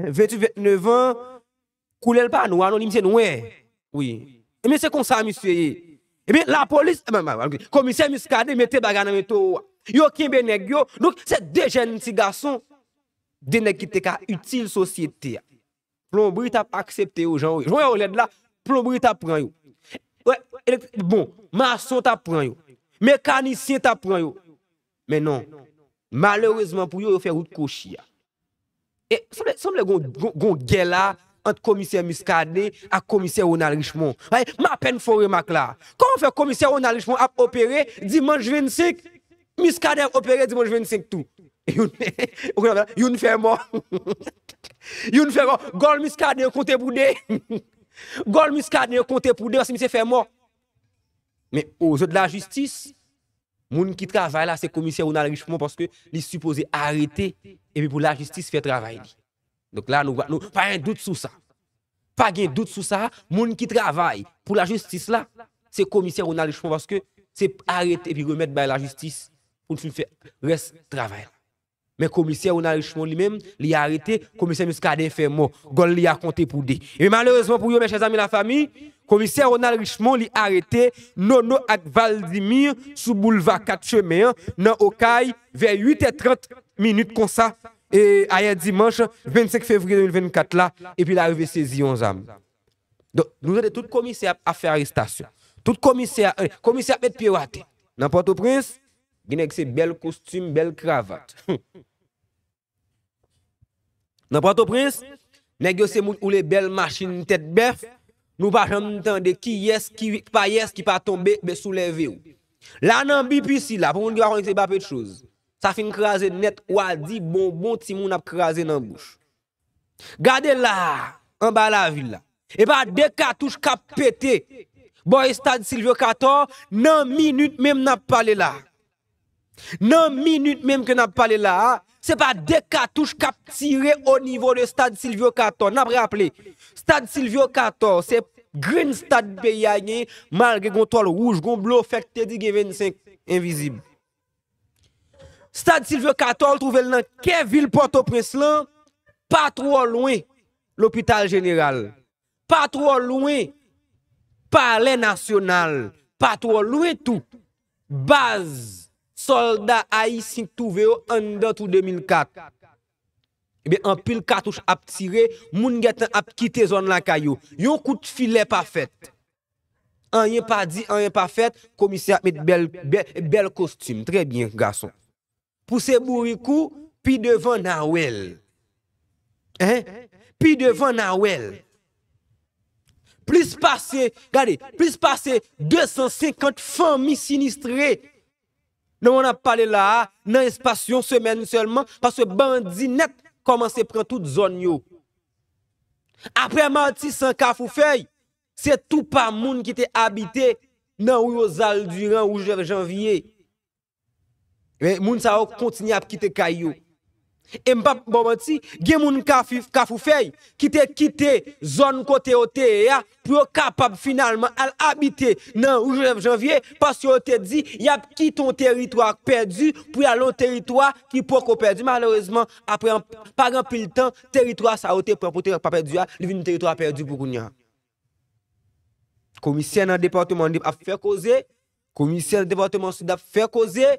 Venntuit, vennèf an, koulè l pa nwa, non, li misye nwè. Wi. Ebyen, se konsa misye ye. Ebyen, lapolis, komisè Muscadin mete bagay nan men towo a. Yo kenbe nèg yo. Donk, se de jèn ti gason, de nèg ki te ka itil sosyete a. Plonbri t ap aksepte yo jan yo ye. Jan yo lèd la, plonbri t ap pran yo. Wè, elek-, bon, mason t ap pran yo. Mekanisyen t ap pran yo. Men non. Malerezman pou yo, yo fè wout kwochi a. E sanble, sanble gon, gon, gon gè la ant komisè Muscadin ak komisè Ronald Richemond. Ay, m apèn fè yon remak la. Kòman fè komisè Ronald Richemond ap opere dimanch vennsenk, Muscadin ap opere dimanch vennsenk tou? Youn, youn fè mò. Youn fè mò. Gòl Muscadin yo konte pou de. Gòl Muscadin yo konte pou de, paske misye fè mò. Men, o zye de lajistis, moun ki travay la, se komisè Ronald Richemond, paske li sipoze arete, epi pou lajistis fè travay li. Donk la, nou, nou, pa gen dout sou sa. Pa gen dout sou sa, moun ki travay pou lajistis la, se komisè Ronald Richemond, paske se arete epi remèt bay lajistis pou l fin fè rès travay la. Men komisè Ronald Richemond li menm, li arete, komisè Muscadin fè mò, gòl li a konte pou de. E malerezman pou yo, mes chers amis, la famille, komisè Ronald Richemond li arete Nono ak Valdimir sou boulva Kat Chemen an, nan Okay, vè uit è trant minit konsa, e, ayè dimanch vennsenk fevriye de mil vennkat la, epi l arive sezi yon zam. Donk, nou tande tout komisè ap, ap fè arestasyon. Tout komisè, eh, komisè ap met pye yo atè. Nan Pòtoprens, gen nèg se bèl kostim, bèl kravat. Nan Pòtoprens, nèg yo se moun woule bèl machin tèt bèf, nou pa janm tande kiyès ki pa yès ki pa tonbe, ben souleve w. La nan B P C la, pou moun ki pa konn se Bape Choz, sa fin kraze nèt, w a di bonbon timoun ap kraze nan bouch. Gade la, anba lavil la. E pa de katouch k ap pete bò estad Silvyo Katò nan minit menm n ap pale la. Nan minit menm ke n ap pale la a, se pa de katouch k ap tire o nivo de stad Silvyo Katò. N ap raple, stad Silvyo Katò se grenn stad peyi a genyen, malgre gon tòl wouj, gon blofè k te di gen vennsenk envizib. Stad Silvyo Katò, l twouve l nan kè vil Pòtoprens lan, pa twò lwen Lopital Jeneral, pa twò lwen Palè Nasyonal, pa twò lwen tou baz sòlda ayisyen k twouve yo anndan tou de mil kat. Ebyen, anpil katouch ap tire, moun gentan ap kite zòn lakay yo. Yon kout filè pa fèt. Anyen pa di, anyen pa fèt, komisè ap met bèl, bèl, bèl kostim. Trè byen, gason. Pouse bourik ou pi devan n a wè l. Hein? Pi devan n a wè l. Plis pase, gade, plis pase de san senkant fanmi sinistre nan moman n ap pale la a, nan espas yon semèn sèlman, paske bandi nèt kòmanse pran tout zòn yo. Apre Matisan, Kafou Fèy, se tou pa moun ki te abite nan ri Rosald Durand, ri Joseph Janvier. Men moun sa yo kontinye ap kite kay yo. E m p ap ba w manti, gen moun Kafi-, Kafou Fèy ki te kite zòn kote yo te ye a pou yo kapab finalman al abite nan ri Joseph Janvier, paske yo te di y ap kite yon teritwa k pèdi pou y al yon teritwa ki poko pèdi. Malerezman, apre anp-, pa gen anpil tan, teritwa sa yo te pran pou teritwa pèdi a, li vin teritwa pèdi pou kounye a. Komisè nan depatman Nip ap fè koze, komisè nan depatman Sid ap fè koze,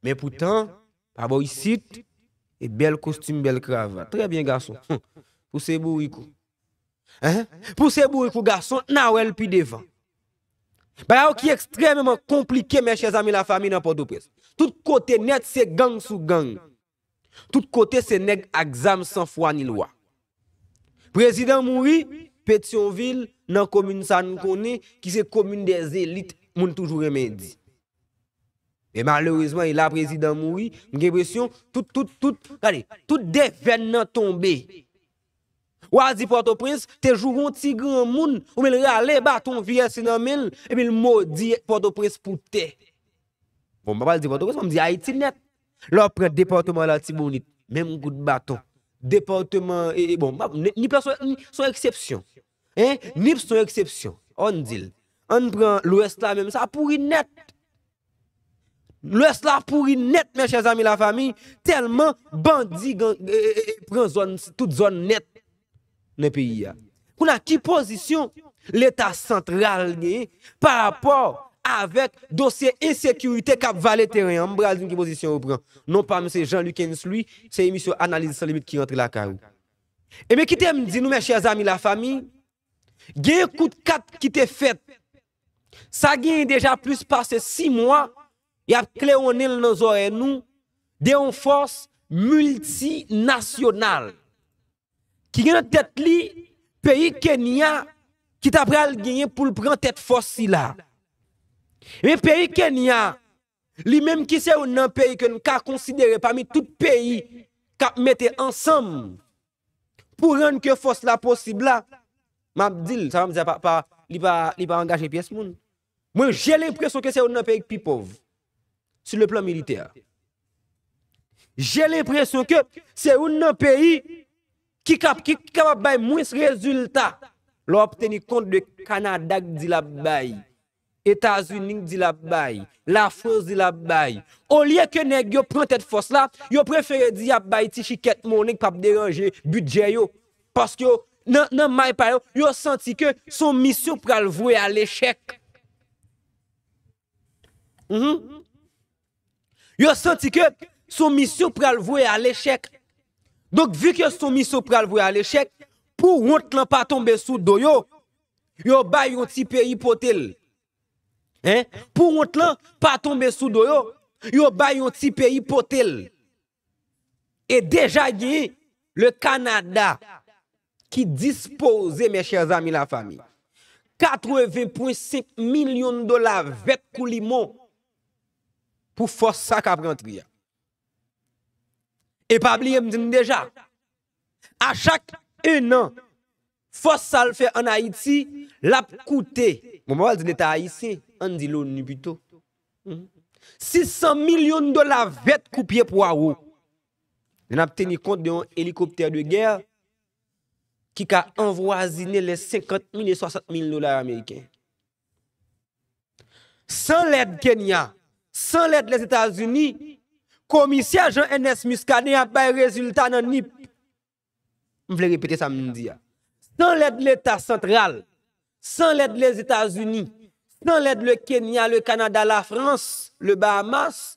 men poutan, pa bò isit, e bèl kostim, bèl kravat. Trè byen, gason. Hum. Pouse bourik ou. Hein? Pouse bourik ou, gason, n a wè l pi devan. Bagay yo ki ekstrèmeman konplike, mes chers amis, lafanmi, nan Pòtoprens. Tout kote nèt, se gang sou gang. Tout kote, se nèg ak zam san fwa ni lwa. Prezidan mouri, Petyonvil, nan komin sa n konnen, ki se komin dèzelit, moun toujou renmen di. E malerezman, e la prezidan mouri, m gen enpresyon, tout, tout, tout, gade, tout devèn nan tonbe. W a di Pòtoprens te joure yon ti granmoun, oubyen l rale baton V S nan men l, epi l modi Pòtoprens pou tè. Bon, m pa pral di Pòtoprens, m di Ayiti nèt. Lè w pran depatman Latibonit, menm kout baton. Depatman, e, e, bon, m pa, Nip, Nip la se yon, se yon eksepsyon. Hein? Nip se yon eksepsyon. Ann di l. Ann pran Lwès la menm, sa pouri nèt. Lwès la pouri nèt, mes chers amis, lafanmi, tèlman bandi gang, e, e, e, pran zòn, tout zòn nèt nan peyi a. Kounye a, ki pozisyon Leta santral genyen pa rapò avèk dosye ensekirite k ap vale teren an? M pral di n ki pozisyon yo pran. Non pa m se Jean Lucens Louis, se emisyon Analiz San Limit ki rantre lakay ou. Ebyen, kite m di nou, mes chers amis, lafanmi, gen kout kat ki te fèt. Sa genyen deja plis pase sis mwa, y ap klewonnen l nan zòrèy nou, de yon fòs miltinasyonal ki gen nan tèt li peyi Kenya ki ta pral genyen pou l pran tèt fòs sila. Men peyi Kenya, li menm ki se youn nan peyi ke n ka konsidere pami tout peyi k ap mete ansanm pou rann ke fòs la posib la, m ap di l, sa m ap di a pa, pa, li pa, li pa angaje pyès moun. Mwen, j'ai l'impression que se youn nan peyi k pi pòv sur le plan militaire. J'ai l'impression que se youn nan peyi ki kap-, ki, ki kapab bay mwens rezilta lè w ap teni kont de Kanada k di l ap bay, Etazini k di l ap bay, Lafrans di l ap bay. Olye ke nèg yo pran tèt fòs la, yo prefere di y ap bay ti chikèt monnen k p ap deranje bidjè yo. Paske yo, nan, nan may pa yo, yo santi ke se yon misyon k pral vwe a lechèk. Mhm. Yo santi ke se yon misyon k pral vwe a lechèk. Donk, vi ke se yon misyon k pral vwe a lechèk, pou wont lan pa tonbe sou do yo, yo bay yon ti peyi pote l. Hein? Pou wont lan pa tonbe sou do yo, yo bay yon ti peyi pote l. E deja genyen le Canada ki dispoze, mes chers amis, la famille, katreven pwen senk milyon dola vèt kou limon pou fòs sa k ap rantre a. E pa bliye, m di n deja, a chak en an, fòs sa l fè ann Ayiti, l ap koute, bon, m pa pral di Leta ayisyen, ann di l'ONU pito, sis san milyon dola vèt kou pye pwawo. Lè n ap teni kont de yon elikoptè de gè ki ka anvwazine lè senkant mil e swasant mil dola ameriken. San lèd Kenya, san lèd Lèzetazini, komisè Jean Ernest Muscadin ap bay rezilta nan nip. M vle repete sa m di a. San lèd Leta santral, san lèd Lèzetazini, san lèd le Kenya, le Kanada, Lafrans, le Bahamas,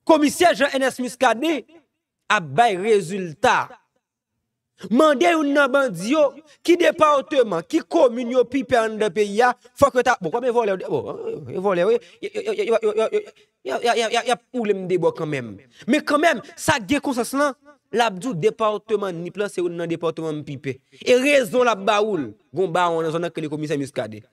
komisè Jean Ernest Muscadin ap bay rezilta. Mande youn nan bandi yo, ki depatman, ki komin yo pi pè anndan peyi a, fòk yo ta, bon, kòm e vòlè, bon, e vòlè, wi, y ap woule m de bò kanmenm. Men kanmenm, sa k gen konsyans lan, l ap di w depatman Nip lan se youn nan depatman m pi pè. E rezon l ap ba ou l, gon bawon nan zòn nan k rele komisè Muscadin.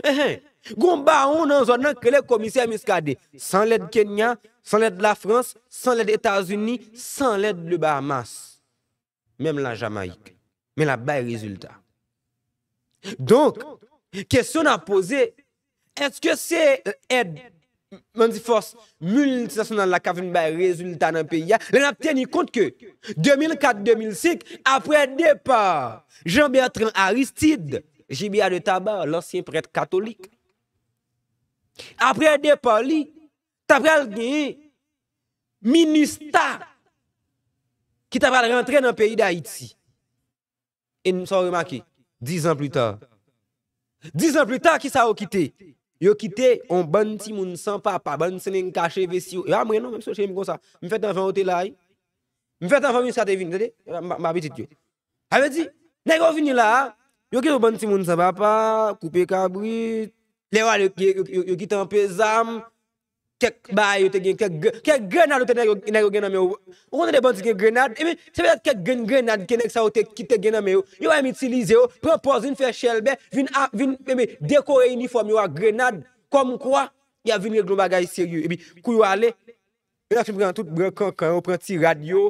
Enhen. Gon bawon nan zòn nan k rele komisè Muscadin. San lèd Kenya, san lèd Lafrans, san lèd Etazini, san lèd le Bahamas. Menm la Jamayik. Men l ap bay rezilta. Donk, kesyon n ap poze, èske se èd, mwen di fòs miltinasyonal la k ap vin bay rezilta nan peyi a? Lè n ap teni kont ke de mil kat, de mil senk, apre depa Jean Bertrand Aristide, J B A de Tabar, lansyen prèt katolik, apre depa li, ta pral genyen Minustah ki ta pral rantre nan peyi Dayiti. E n, sa w remake, dizan pli ta. Dizan pli ta, kisa yo kite? Yo kite yon bann timoun san papa, bann senenka cheve si yo. E pa mwen non, menm si yo cheve m konsa. M fèt anvan yo te la, wi. M fèt anvan Minustah te vini, tande? M pa, m pa pitit yo. Sa vle di, nèg yo vini la a, yo gen yon bann timoun san papa, koupe kabrit, lè yo ale, yo, yo, yo, yo kite anpe zam, kèk bagay yo te gen, kèk gre-, kèk grenad yo te nèg yo, nèg yo gen nan men yo. Ou konnen de bandi gen grenad, ebyen, se petèt kèk grenn grenad ke nèg sa yo te, ki te gen nan men yo, yo menm itilize yo, pran pòz vin fè chèlbè, vin a, vin, ebyen, dekore inifòm yo ak grenad, kòmkwa, y ap vin regle yon bagay serye. Epi, kou yo ale, yo ta fin pran tout bran kankan yo, pran ti rad yo,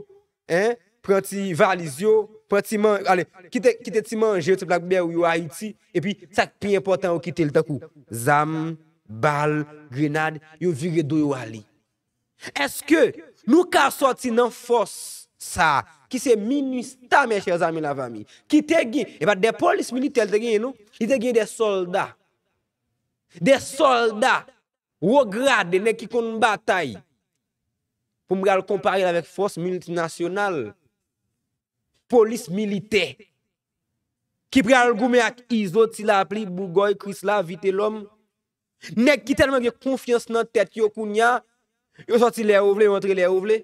en, pran ti valiz yo, pran ti man-, ale, kite, kite ti manje yo, ti plak bèri yo Ayiti, epi sa k pi enpòtan yo kite l tankou zam, bal, grenad, yo vire do yo ale. Èske nou ka sòti nan fòs sa, ki se Minustah, mes chers amis, la famille, ki te gen, e pa de polis militè li te genyen, non, li te genyen de sòlda. De sòlda wo grade, nèg ki konn batay. Pou m pral konpare l avèk fòs miltinasyonal, polis militè, ki pral goumen ak Izo, Ti Lapli, Bougòy, Krisla, Vitelòm. Nèg ki tèlman gen konfyans nan tèt yo kounye a, yo sòti lè yo vle, yo antre lè yo vle.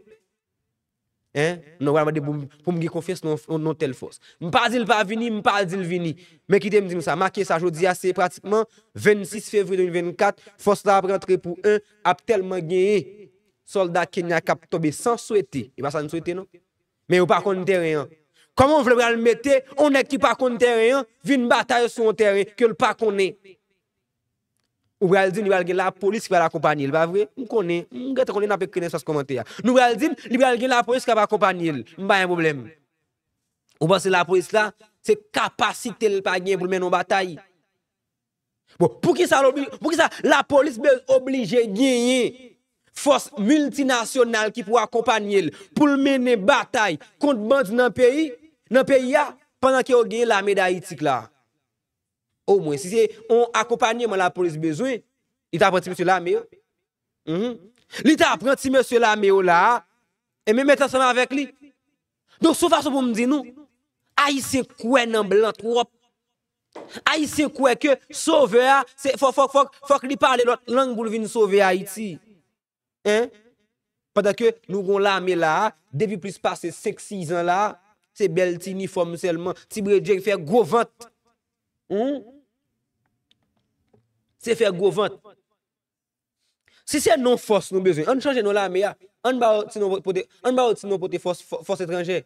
En? Non, w pral mande pou m, pou m gen konfyans nan, nan tèl fòs. M pa di l pa vini, m pa di l vini. Men kite m di nou sa, make sa, jodi a se pratikman vennsis fevriye de mil vennkat, fòs la ap rantre pou en, ap tèlman genyen sòlda Kenya k ap tonbe san swete. E pa sa n swete, non. Men yo pa konn tèren an. Kòman w vle pral mete yon nèg ki pa konn tèren an vin batay sou yon tèren ke l pa konnen? Ou pral di m li pral gen lapolis ki pral akonpanye l, pa vre? M konnen, m gentan konnen n ap ekri nan espas kòmantè a. Nou pral di m li pral gen lapolis k ap akonpanye l. M pa gen pwoblèm. Ou panse lapolis la, se kapasite l pa gen pou l mennen yon batay? Bon, poukisa l obli-, poukisa lapolis be-, oblije genyen fòs miltinasyonal ki pou akonpanye l, pou l mennen batay kont bandi nan peyi, nan peyi a, pandan ke yo genyen lame dayiti la? Omwen, si se yon akonpanyeman lapolis bezwen, li ta pran ti mesye lame yo. Mhm. Li ta pran ti mesye lame yo la a, e men met ansanm avèk li. Donk, se yon fason pou m di nou, Ayisyen kwè nan blan twòp. Ayisyen kwè ke sovè a, se fòk, fòk, fòk, fòk li pale lòt lang pou l vin sove Ayiti. En? Pandan ke nou gon lame la a, depi plis pase senk, sis zan la a, se bèl ti inifòm sèlman, ti bredjè ki fè gwo vant. Humm? te fè gwo vant. Si se non fòs nou bezwen, ann chanje non lame a. Ann ba yo ti non pote, ann ba yo ti non pote fòs, fò- fòs etranjè.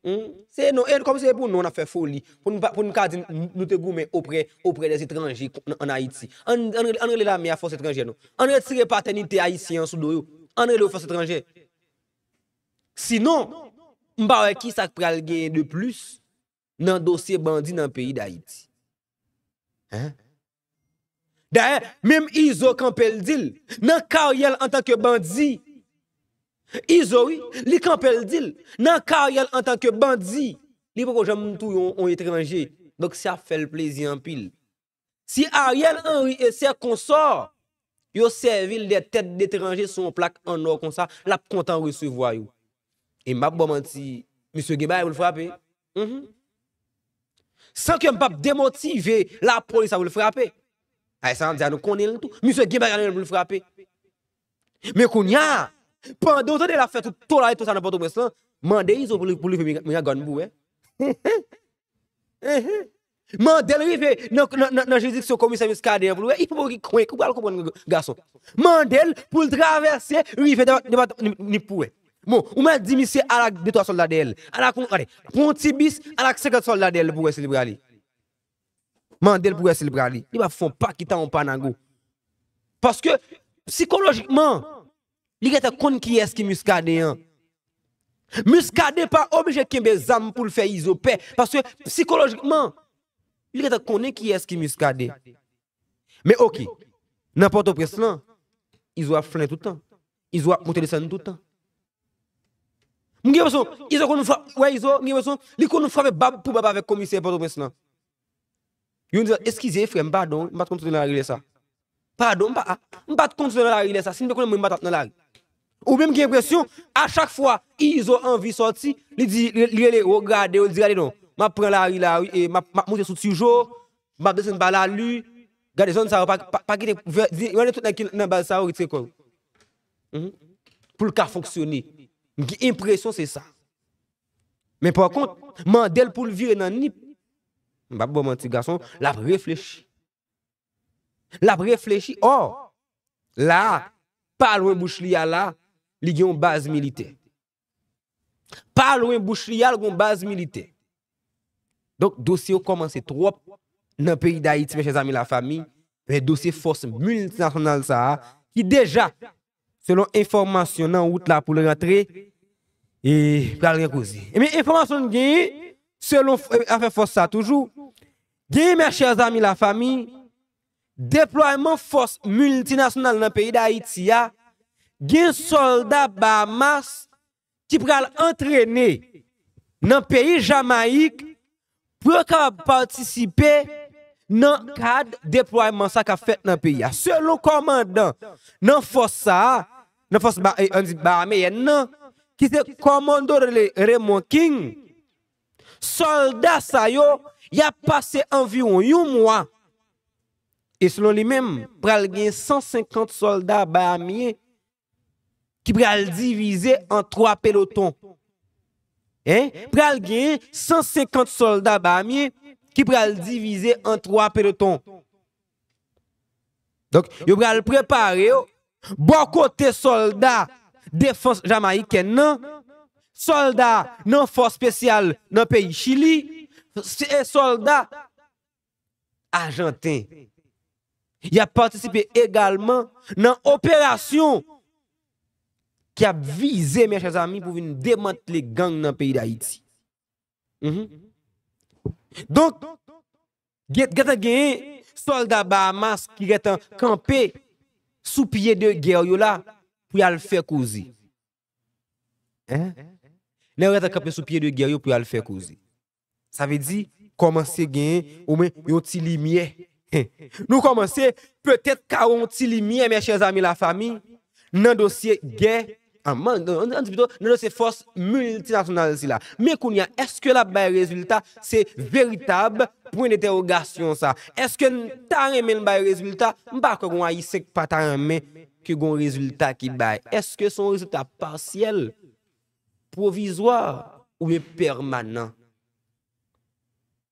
Hmm? Se non, e kòm se pou non n ap fè foli, pou n pa, pou n ka di n- nou te goumen oprè, oprè dè etranje an, an Ayiti. Ann, ann, ann rele lame a fòs etranjè non. Ann retire patènite ayisyen an sou do yo. Ann rele yo fòs etranjè. Sinon, m pa wè ki sa k pral genyen de plis nan dosye bandi nan peyi Dayiti. Hein? Dayè, menm Izo kanpe l di l, nan karyè l antanke bandi, Izo, wi, li kanpe l di l, nan karyè l antanke bandi, li poko janm touye yon, yon etranje. Donk, sa ap fè l plezi anpil. Si Ariel Henry e sè konsò yo sèvi l de tèt detranje sou yon plak an nò konsa, l ap kontan resevwa yo. E m p ap ba w manti, misye gen bagay pou l frape. Mhm. San ke m p ap demotive lapolis la pou l frape. Ay, sa m ap di a, nou konnen l tou. Misye gen bagay nan men l pou l frape. Men kounye a, pandan w tande l ap fè tout tola e tout sa nan Pòtoprens lan, mande Izo pou li, pou li leve Miragwàn pou wè. Mande l rive nan, nan, nan, nan jiridiksyon komisè Muscadin an pou l wè. Li poko ki kwenk, ou pral konprann gason. Mande l pou l travèse, rive nan depatman Nip pou wè. Bon, ou mèt di misye al ak de twa sòlda dèyè l. Al ak yon, gade, pran yon ti bis, al ak senkant sòlda dèyè l pou wè si li prale. Mande l pou wè si l prale. Li p ap fè yon pa kita yon pa nago. Paske, sikolojikman, li gentan konn kiyès ki Muscadin an. Muscadin pa oblije kenbe zam pou l fè Izo pè. Paske, sikolojikman, li gentan konnen kiyès ki Muscadin. Men oke, nan Pòtoprens lan, Izo ap flennen tout tan. Izo ap monte desann tout tan. M gen enpresyon, Izo konn frape, wè Izo, m gen enpresyon, li konn frape bab pou bab avèk komisè Pòtoprens lan. Youn di, eskize, frè m, padon, m pa t konn sot nan lari lè sa. Padon, m pa, m pa t konn sot nan lari lè sa. Si m te konnen, mwen, m pa t ap nan lari. Ou menm gen enpresyon, a chak fwa Izo anvi sòti, li di, li, li rele, ou gade, ou di, gade non, m ap pran lari la, wi, e m ap, m ap monte sou Tijo, m ap desann pa Lali, gade zòn sa yo, pa, pa, pa kite, vè-, di, rele tout nèg ki nan baz sa yo, retire kò yo. Mhm. Pou l ka fonksyone. M gen enpresyon se sa. Men pa kont, mande l pou l vire nan Nip. M p ap ba w manti, gason, l ap reflechi. L ap reflechi. Ò, la, pa lwen bouch li a la, li gen yon baz militè. Pa lwen bouch li a, l gen yon baz militè. Donk, dosye yo kòmanse twòp nan peyi Dayiti, mes chers amis, la famille. Men dosye fòs miltinasyonal sa a, ki deja, selon enfòmasyon nan wout la pou l rantre, e pral gen koze. Ebyen, enfòmasyon n genyen, selon f-, afè fòs sa toujou, genyen, mes chers amis, la famille, deplwayman fòs miltinasyonal nan peyi Dayiti a, gen sòlda Bahamas ki pral antrene nan peyi Jamayik pou yo kapab patisipe nan kad deplwayman sa k ap fèt nan peyi a. Selon kòmandan nan fòs sa a, nan fòs ba, eh, ann di bahameyèn nan, ki se kòmando Raymond King, sòlda sa yo, y ap pase anviwon yon mwa. E selon li menm, pral gen san senkant sòlda bahameyen ki pral divize an twa peloton. Hein? Pral gen san senkant sòlda bahameyen ki pral divize an twa peloton. Donk, yo pral prepare yo bò kote sòlda defans jamayikèn nan, sòlda nan fòs espesyal nan peyi Chili, e sòlda ajanten. Y ap patisipe egalman nan operasyon ki ap vize, mes chers amis, pou vin demantle gang nan peyi Dayiti. Mhm. Donk, gen, gentan genyen sòlda Bahamas ki gentan kanpe sou pye de gè yo la pou y al fè koze. Hein? Lè yo gentan kanpe sou pye de gè yo pou y al fè koze. Sa vle di, kòmanse genyen omwen yon ti limyè. Nou kòmanse petèt ka wè yon ti limyè, mes chers amis, la famille, nan dosye gè, an, an, an, an di pito, nan dosye fòs miltinasyonal sila. Men kounye a, èske l ap bay rezilta? Se veritab pwen dentèwogasyon sa. Èske n ta renmen l bay rezilta? M pa kwè gon Ayisyen k pa ta renmen ke gon rezilta ki bay. Èske se yon rezilta pasyèl, pwovizwa oubyen pèmanan?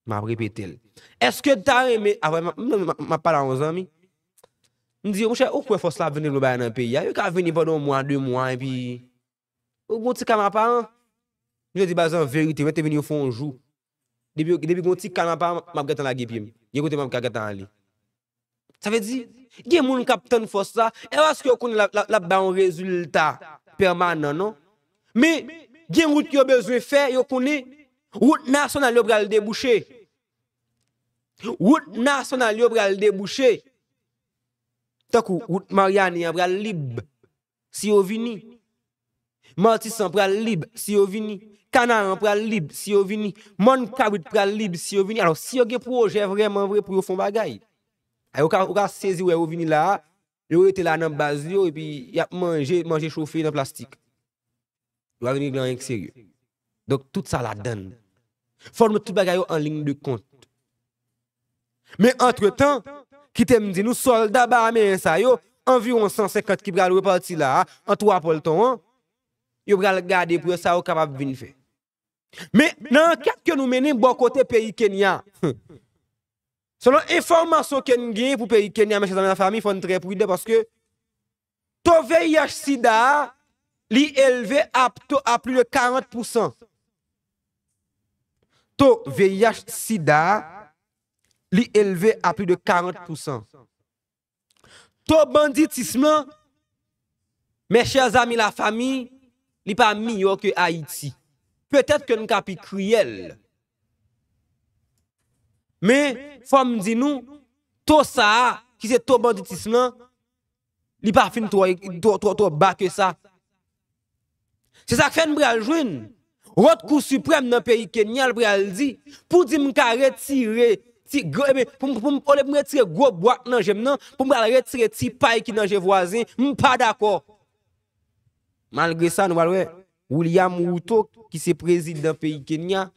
M ap repete l. Èske n ta renmen, apre m, m, m, m ap pale a yon zanmi, M di yo, monchè, ou kwè fòs la ap vin regle bagay nan peyi a? Yo ka vini pandan yon mwa, de mwa, epi ou gon ti kalm aparan. M di, baz, an verite, mwen te vin yon fè yon jou. Depi, depi gon ti kalm aparan, m ap gentan lage pye m. Gen kote m ap ka gentan ale. Sa vle di, gen moun k ap tann fòs la, e paske yo konnen l ap, l ap, l ap ba yon rezilta pèmanan, non. Men, gen wout yo bezwen fè, yo konnen wout nasyonal yo pral debouche. Wout nasyonal yo pral debouche. Tankou wout Maryani an pral lib si yo vini. Matisan pral lib si yo vini. Kanaran pral lib si yo vini. Mòn Kabrit pral lib si yo vini. Alò, si yo gen pwojè vrèman vre pou yo fè yon bagay, a, yo ka, ou ka sezi wè yo vini la a, yo rete la nan baz yo, epi y ap manje, manje chofe nan plastik. Yo pa vin regle anyen ki serye. Donk, tout sa ladann. Fò nou met tout bagay yo an liy de kont. Men antretan, kite m di nou, sòlda bahameyen sa yo, anviwon san senkant ki pral repati la a, an twa pòlton an, yo pral gade pou wè sa yo kapab vin fè. Men, nan ankèt ke nou mennen bò kote peyi Kenya, selon enfòmasyon ke n genyen pou peyi Kenya, mèchè zanmi lafanmi, fò n trè pridan paske to V I H sida a, li elve a, to, a plis de karant pousan. To V I H sida a, li elve a plis de karant pousan. To banditism lan, mes chers amis, la famille, li pa miyò ke Ayiti. Petèt ke n ka pi kriyèl. Men, fò m di nou, to sa a, ki se to banditism lan, li pa fin twò, twò, twò, twò ba ke sa. Se sa k fè n pral jwenn Wòt Kou Siprèm nan peyi Kenya, l pral di, pou di m ka retire ti, gwo, ebyen, pou m, pou m, olye pou m retire gwo bwa k nan je m nan, pou m pral retire ti pay ki nan je vwazen, m pa dakò. Malgre sa, nou pral wè, William Ruto, ki se prezidan peyi Kenya,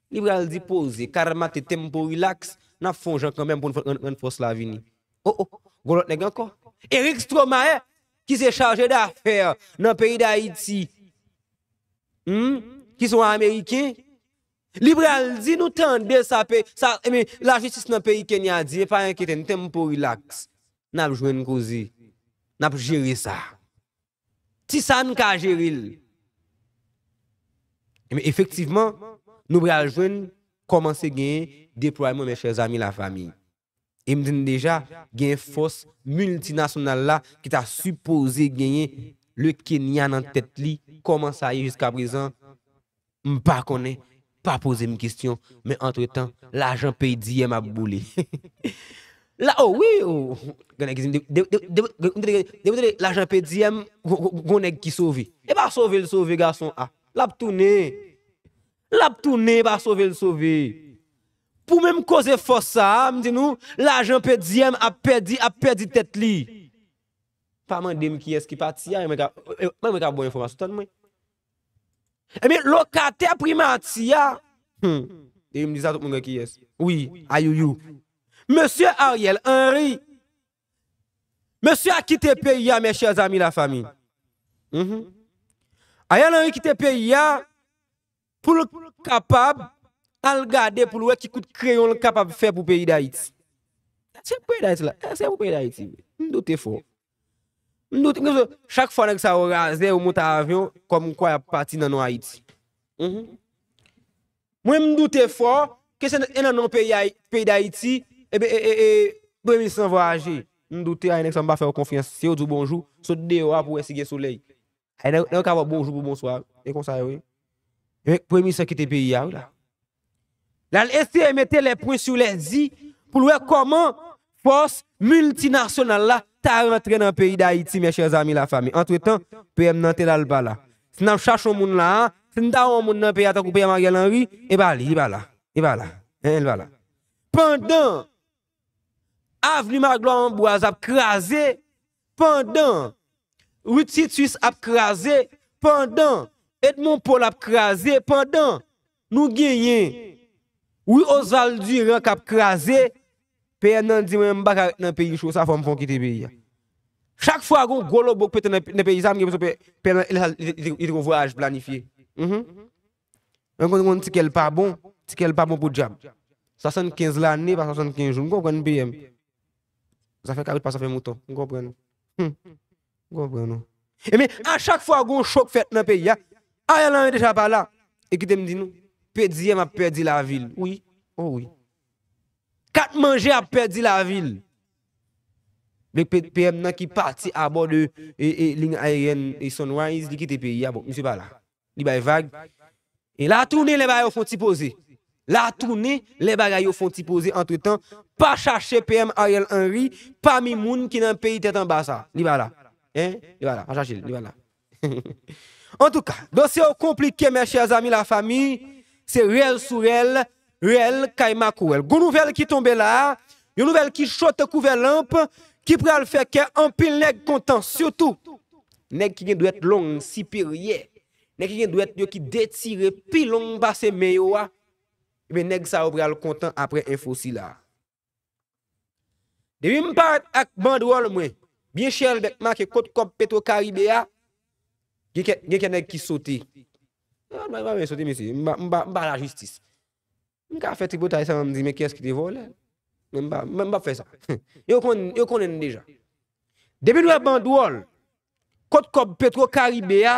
li pral di poze, calmate tempo, relax, n ap fè yon jan kanmenm pou n rann, rann fòs la vini. O, o, gon lòt nèg ankò. Eric Stromae, ki se chaje dafè nan peyi Dayiti, hmm, ki se yon Ameriken, li pral di nou tande sa, pe, sa, ebyen, lajistis nan peyi Kenya di, e pa enkyete n, tempo, relax. N ap jwenn koze. N ap jere sa. Ti sa n ka jere l. Ebyen, efektivman, nou pral jwenn kòmanse genyen deplwayman, mes chers amis, la famille. E m di n deja, gen fòs miltinasyonal la ki ta sipoze genyen le Kenya nan tèt li. Kòman sa ye jiskaprezan? M pa konnen, pa poze m kesyon, men antretan, lajan peyi diyè m ap boule. La, o wi, o, gen nèg ki di m, de, de, de, de, de, de, de, lajan peyi diyè m, gon, gon, gon nèg ki sove. E pa sove l sove, gason a. L ap tounen. L ap tounen, e pa sove l sove. Pou menm koze fòs sa a, m di nou, lajan peyi diyè m ap pèdi, ap pèdi tèt li. Pa mande m kiyès ki pati a, mwen ka, mwen, mwen ka ba w enfòmasyon, tann mwen. Ebyen, lokatè primati a, hmm, depi m di sa, tout moun wè kiyès. Wi, ayouyou. Mesye Ariel Henry, mesye a kite peyi a, mes chers amis, la famille. Mhm. Ariel Henry kite peyi a, pou l kapab al gade pou l wè ki kout kreyon l kapab fè pou peyi Dayiti. Se pou peyi Dayiti la, se pou peyi Dayiti. M doute fò. M doute, m doute, chak fwa nèg sa yo razè, yo monte avyon, kòmkwa y ap pati nan non Ayiti. Mhm. Mwen, m doute fò ke se nan non peyi Ayi-, peyi Dayiti, e, e, e, e, premye minis lan vwayaje. M doute, ay, nèg sa m pa fè yo konfyans. Se yo di w bonjou, sot deyò a pou wè si gen solèy. Ay, nèg, nèg yo ka ba w bonjou pou bonswa. E konsa yo ye. E premye minis lan kite peyi a, wi la. L al eseye mete les points sur les i pou l wè kòman fòs miltinasyonal la ta rantre nan peyi Dayiti, mes chers amis, la famille. Antretan, P M nan te la, l pa la. Si n ap chache yon moun la a, si n ta wè yon moun nan peyi a tankou P M Ariel Henry, e pa li, li pa la. Li pa la. En, en, li pa la. Pandan Avni Magloire Ambroise ap kraze, pandan Rue Titus ap kraze, pandan Edmond Paul ap kraze, pandan nou genyen Rue Oswald Durand k ap kraze, P M nan di, mwen, m pa ka ret nan peyi cho sa, fò m fè yon kite peyi a. Chak fwa gon gwo lobo k pete nan, nan peyi sa, m gen enpresyon P M nan, li, li, li, li te gon vwayaj planifye. Mhm. Mwen konn gon ti kè l pa bon, ti kè l pa bon podyab. Swasannkenz lane, pa swasannkenz jou, m konprann P M. Zafè kabrit pa zafè mouton. M konprann ou. Hmm. M konprann ou. Ebyen, a chak fwa gon chòk fèt nan peyi a, Ariel Henry deja pa la. E kite m di nou, pèdi a m ap pèdi lavi l. Wi. Oh wi. Kat manje ap pèdi lavi l. P M nan ki pati abò de e, e, liy ayeryèn e Sunrise, li kite peyi a. Bon, misye pa la. Li bay vag. E la tounen lè bagay yo fon ti poze. La tounen lè bagay yo fon ti poze antretan. Pa chache P M Ariel Henry pami moun ki nan peyi tèt anba sa. Li pa la. Hein? Li pa la. Pa chache l. Li pa la. Antouka, dosye yo konplike, mes chers amis, la famille. Se rèl sou rèl, rèl kay makourèl. Gon nouvèl ki tonbe la a, yon nouvèl ki cho tankou vè lanp, ki pral fè kè anpil nèg kontan, sitou nèg ki gen dwèt long, siperyè, nèg ki gen dwèt yo ki detire pi long pase men yo a, ebyen, nèg sa yo pral kontan apre enfo sila a. Depi m parèt ak bandwòl mwen, byen chè, bèk make kot kòb Petro Karibe a, gen kè, gen kè nèg ki sote. Ah, m pa, m pa renmen sote, mesye. M pa, m pa, m pa lajistis. M ka fè tripotay sa, m di, men kiyès ki te vòlè? Men m pa, m, m p ap fè sa. Yo konn, yo konnen n deja. Depi n wè bandwòl, kot kòb Petro Karibe a,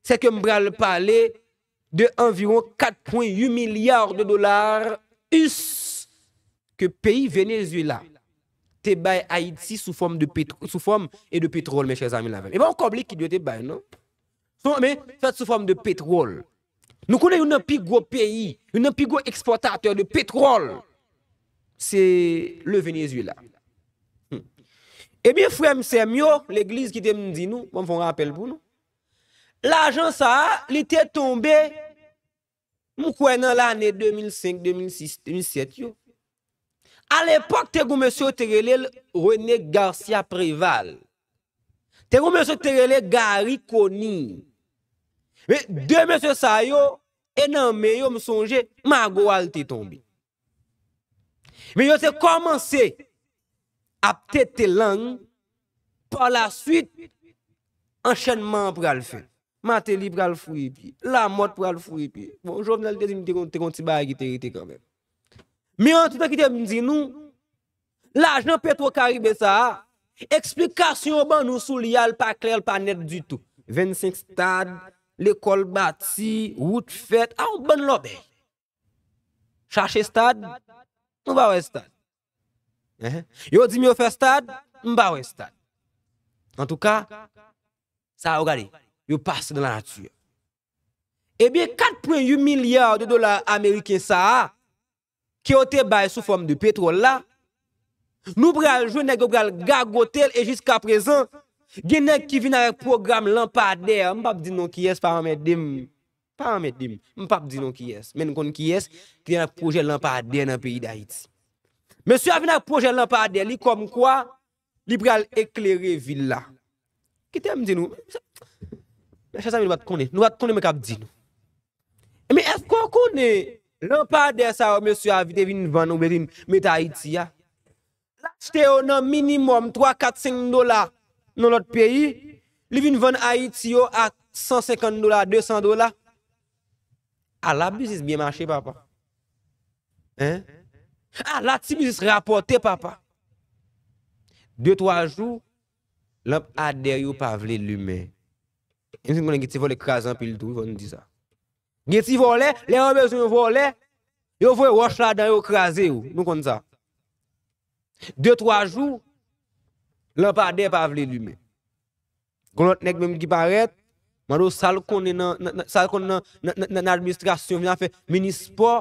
se ke m pral pale de anviwon kat pwen uit milya de dola U S ke peyi Venezuela te bay Ayiti sou fòm de petwo-, sou fòm e de petwòl, mes chers amis, la. E pa yon kòb likid yo te bay, non. Son, men, fèt sou fòm de petwòl. Nou konnen youn nan pi gwo peyi, youn nan pi gwo ekspòtatè de petwòl, se le Venezuela. Hmm. Ebyen, frè m, sè m yo, legliz, kite m di nou, bon, m fè yon rapèl pou nou. Lajan sa a, li te tonbe, m kwè, nan lane de mil senk, de mil sis, de mil sèt yo. Alepòk, te gon mesye yo te rele l René Garcia Préval. Te gon mesye yo te rele Garry Conille. Men de mesye sa yo, e nan men yo, m sonje, mago a l te tonbe. Men yo te kòmanse ap tete lang, pa la swit, anchènman an pral fèt. Martelly pral foure pye. Lamothe pral foure pye. Bon, Jovenel te di m te gon, te gon ti bagay ki te rete kanmenm. Men antoutan, kite m di nou, lajan Petro Karibe sa a, eksplikasyon yo ban nou sou li a, l pa klè, l pa nèt ditou. Vennsenk stad, lekòl bati, wout fèt, a yon bann lòbèy. Chache stad, nou pa wè stad. Enhen. Yo di m yo fè stad, m pa wè stad. Antouka, sa yo gade, yo pase nan lanati. Ebyen, kat pwen uit milya de dola ameriken sa a, ke yo te bay sou fòm de petwòl la, nou pral jwenn nèg yo pral gagote l, e jiskaprezan, gen nèg ki vin avèk pwogram lanpadè. M p ap di non kiyès, pa anmède m. Pa anmède m. M p ap di non kiyès. Men n konn kiyès ki te nan pwojè lanpadè nan peyi Dayiti. Mesye a vin ak pwojè lanpadè li kòmkwa li pral eklere vil la. Kite m di nou. Mes chers amis, nou pa t konnen. Nou pa t konnen, men k ap di nou. Men èske w konnen lanpadè sa yo mesye a te vin vann oubyen vin met Ayiti a? L achte yo nan minimòm twa, kat, senk dola nan lòt peyi. Li vin vann Ayiti yo a san senkant dola, de san dola. Ala biznis byen mache, papa. Hein? Ala ti biznis rapòte, papa. De, twa jou, lanpadè yo pa vle limen. E m fin konnen gen ti vòlè kraze anpil tou, wi, fò n di sa. Gen ti vòlè, lè yo bezwen vòlè, yo voye wòch ladan, yo kraze yo. Nou konn sa. De, twa jou, lanpadè pa vle limen. Gon lòt nèg menm ki parèt, mande w sa l konnen nan, nan, nan, sa l konnen nan, nan, nan, nan, nan administrasyon, vin afè minis spò.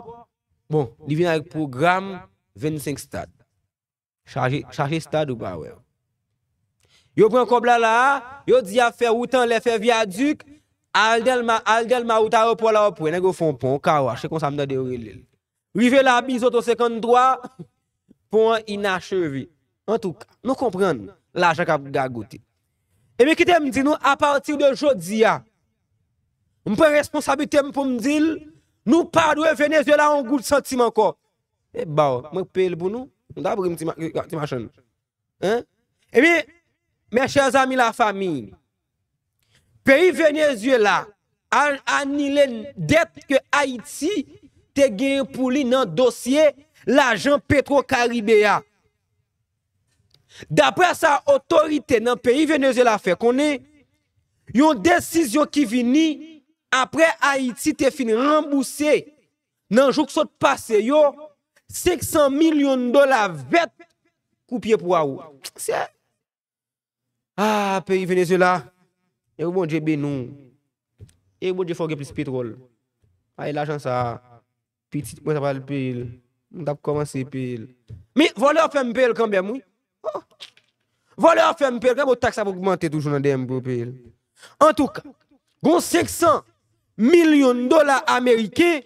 Bon, li vin avèk pwogram vennsenk stad. Chache, chache stad ou pa wè. Yo pran kòb la la a, yo di y ap fè wout anlè, fè vyadik, al Dèlma, al Dèlma wout ayewopò la w ap wè, nèg yo fè yon pon, yon kawash, se konsa m tande yo rele l. Rive la, Bizoto senkanntwa, pon an inacheve. Antouka, nou konprann lajan k ap gagote. Ebyen, kite m di nou, apati de jodi a, m pran responsablite m pou m di l, nou pa dwe Venezuela yon goud santim ankò. E ba w, mwen k peye l pou nou, nou ta pri m ti ma-, ti machann. Hein? Ebyen, mes chers amis, la famille, peyi Venezuela al anile dèt ke Ayiti te genyen pou li nan dosye lajan Petro Karibe a. Daprè sa otorite nan peyi Venezuela fè konnen, yon desizyon ki vini apre Ayiti te fin ranbouse nan jou k sot pase yo senk san milyon dola vèt kou pye pwa yo. Se, ah, peyi Venezuela, e Bondye beni w. E Bondye fè w gen plis petwòl. Ay, lajan sa a, pitit mwen ta pral peye l. M t ap kòmanse peye l. Men, vòlè ap fè m peye l kanmenm, wi. Oh! Vòlè ap fè m peye l. Gade bon taks ap ogmante toujou nan dèyè m pou yo peye l. Antouka, gon senk san milyon dola ameriken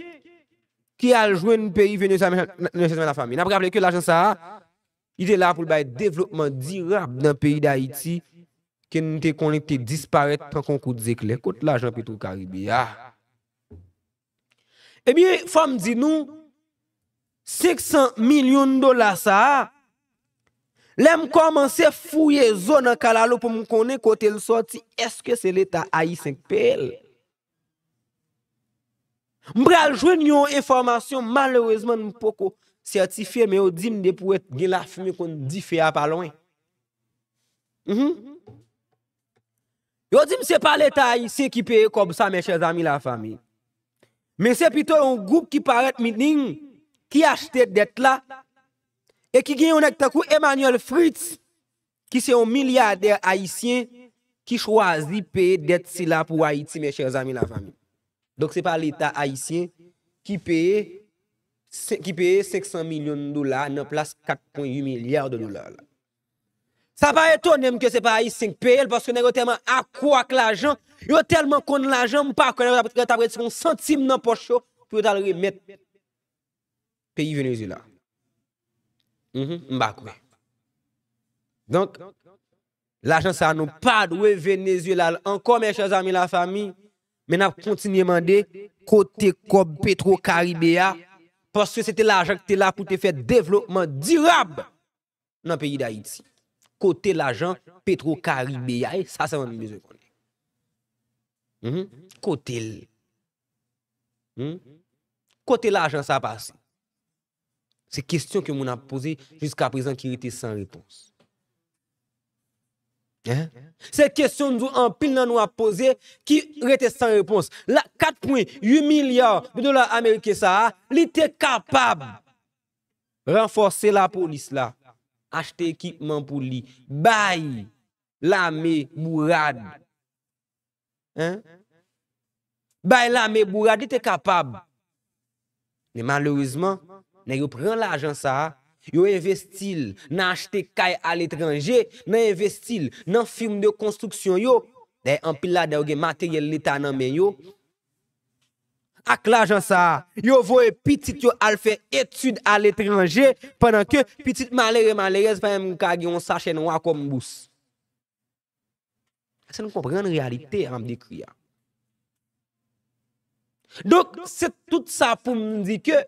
ki al jwenn peyi Venezuela, nan, nan, nan lafanmi. N ap raple ke lajan sa a, li te la pou l bay devlopman dirab nan peyi Dayiti, ke n te konnen ki te disparèt tankou yon kout zeklè. Kot lajan Petro Caribe a? Ebyen, fò m di nou, senk san milyon dola sa a, lè m kòmanse fouye zo nan kalalou pou m konnen kote l sòti, èske se Leta ayisyen k peye l? M pral jwenn yon enfòmasyon, malerezman, m poko sètifye, men yo di m depi w wè gen lafimen konn dife a pa lwen. Mhm. Yo di m se pa Leta ayisyen ki peye kòb sa, mes chers amis, la famille. Men se pito yon gwoup ki parèt miting, ki achte dèt la, e ki gen yon nèg tankou Emmanuel Fritz, ki se yon milyadè ayisyen, ki chwazi peye dèt sila pou Ayiti, mes chers amis, la famille. Donk, se pa Leta ayisyen ki peye, se- ki peye senk san milyon dola nan plas kat pwen uit milya de dola la. Sa pa etone m ke se pa Ayisyen k peye l, paske nèg yo tèlman akwo ak lajan, yo tèlman konn lajan, m pa kwè yo t ap, yo t ap retire yon santim nan pòch yo pou yo t al remèt peyi Venezuela. Mhm, m pa kwè. Donk, lajan sa a nou pa dwe Venezuela l ankò, mes chers amis, la famille, men n ap kontinye mande kote kòb Petro Caribe a, paske se te lajan ki te la pou te fè devlopman dirab nan peyi Dayiti. Kote lajan Petro Caribe a, e sa sèlman nou bezwen konnen. Mhm. Kote l? Hmm? Kote lajan sa pase? Se kesyon ke moun ap poze jiska prezan ki rete san repons. Hein? Se kesyon nou anpil nan nou ap poze ki rete san repons. La, kat pwen uit milya de dola ameriken sa a, li te kapab ranfòse lapolis la, achte ekipman pou li, bay lame bourad. Hein? Bay lame bourad, li te kapab. Men malerezman, nèg yo pran lajan sa a, yo envesti l nan achte kay aletranje, nan envesti l nan fim de konstriksyon yo. Dayè, anpil ladan yo gen materyèl Leta nan men yo. Ak lajan sa a, yo voye pitit yo al fè etid aletranje, pandan ke pitit malere, malerèz pa menm ka gen yon sachè nwa kòm bous. Èske nou konprann reyalite a m ap dekri a? Donk, se tout sa pou m di ke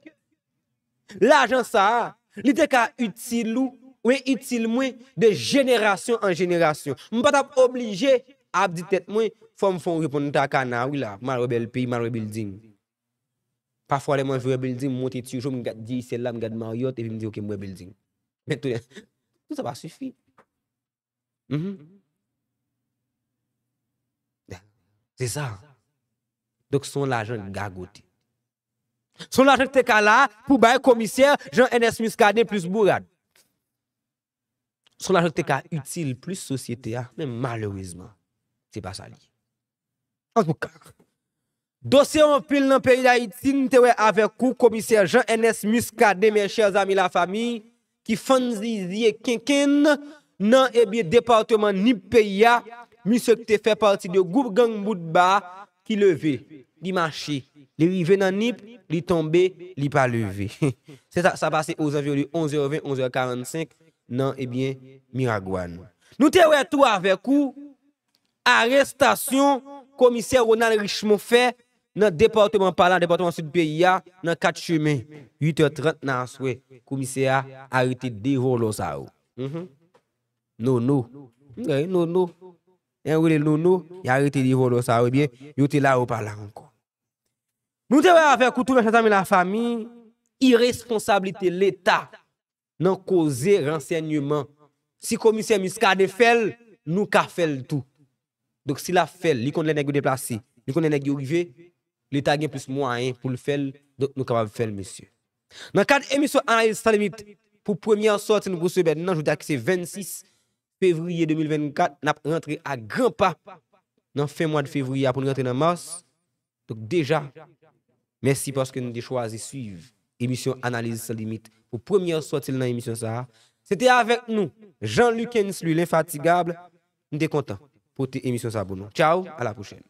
lajan sa a, li te ka itil ou, wi, itil mwen de jenerasyon an jenerasyon. M pa t ap oblije ap di tèt mwen, fò m fè yon reponn Takana, wi la, m al wè bèl peyi, m al wè bilding. Pafwa, lè mwen vin wè bilding, m monte Tijo, m gad vye syèl la, m gad Marriott, epi m di, "Oke, m wè bilding." Men tout, tout sa pa sifi. Mhm. Se sa. Donk, se yon lajan gagote. Se yon lajan ki te ka la pou bay komisè Jean Ernest Muscadin plis bourad. Se yon lajan ki te ka itil plis sosyete a, men malerezman, se pa sa li ye. Antouka, dosye anpil nan peyi Dayiti, n te wè avèk ou komisè Jean Ernest Muscadin, mes chers amis, la famille, ki fann zizi e kenkenn nan, ebyen, depatman Nip peyi a, misye ki te fè pati de gwoup gang Boutba ki leve, li mache, li rive nan Nip, li tonbe, li pa leve. Se sa, sa pase ozanviwon de onz è ven, onz è karannsenk nan, ebyen, Miragwàn. Nou te wè tou avèk ou arestasyon komisè Ronald Richemond fè nan depatman pa la, depatman Sid peyi a, nan Kat Chemen, uit è trant nan aswè. Komisè a arete de vòlò sa yo. Mhm. Nono. Wi, Nono. Yon rele Nono, y arete de vòlò sa yo, ebyen, yo te la, yo pa la ankò. Nou te wè avèk ou tou, mes chers amis, la famille, iresponsablite Leta nan koze ransèyman. Si komisè Muscadin fè l, nou ka fè l tou. Donk, si l ap fè l, li konn lè nèg yo deplase, li konn lè nèg yo rive, Leta gen plis mwayen pou l fè l, donk nou kapab fè l, mesye. Nan kad emisyon Analiz San Limit, pou premyè sòti n pou semèn nan, jodi a ki se vennsis fevriye de mil vennkat, n ap rantre a gran pa nan fen mwa de fevriye a pou n rantre nan mas. Donk deja, mèsi paske nou te chwazi swiv emisyon Analiz San Limit pou premyè sòti l nan emisyon sa a. Se te avèk nou, Jean Lucens, lui, l'infatigable. M te kontan pote emisyon sa pou nou. Tchao, à la prochaine.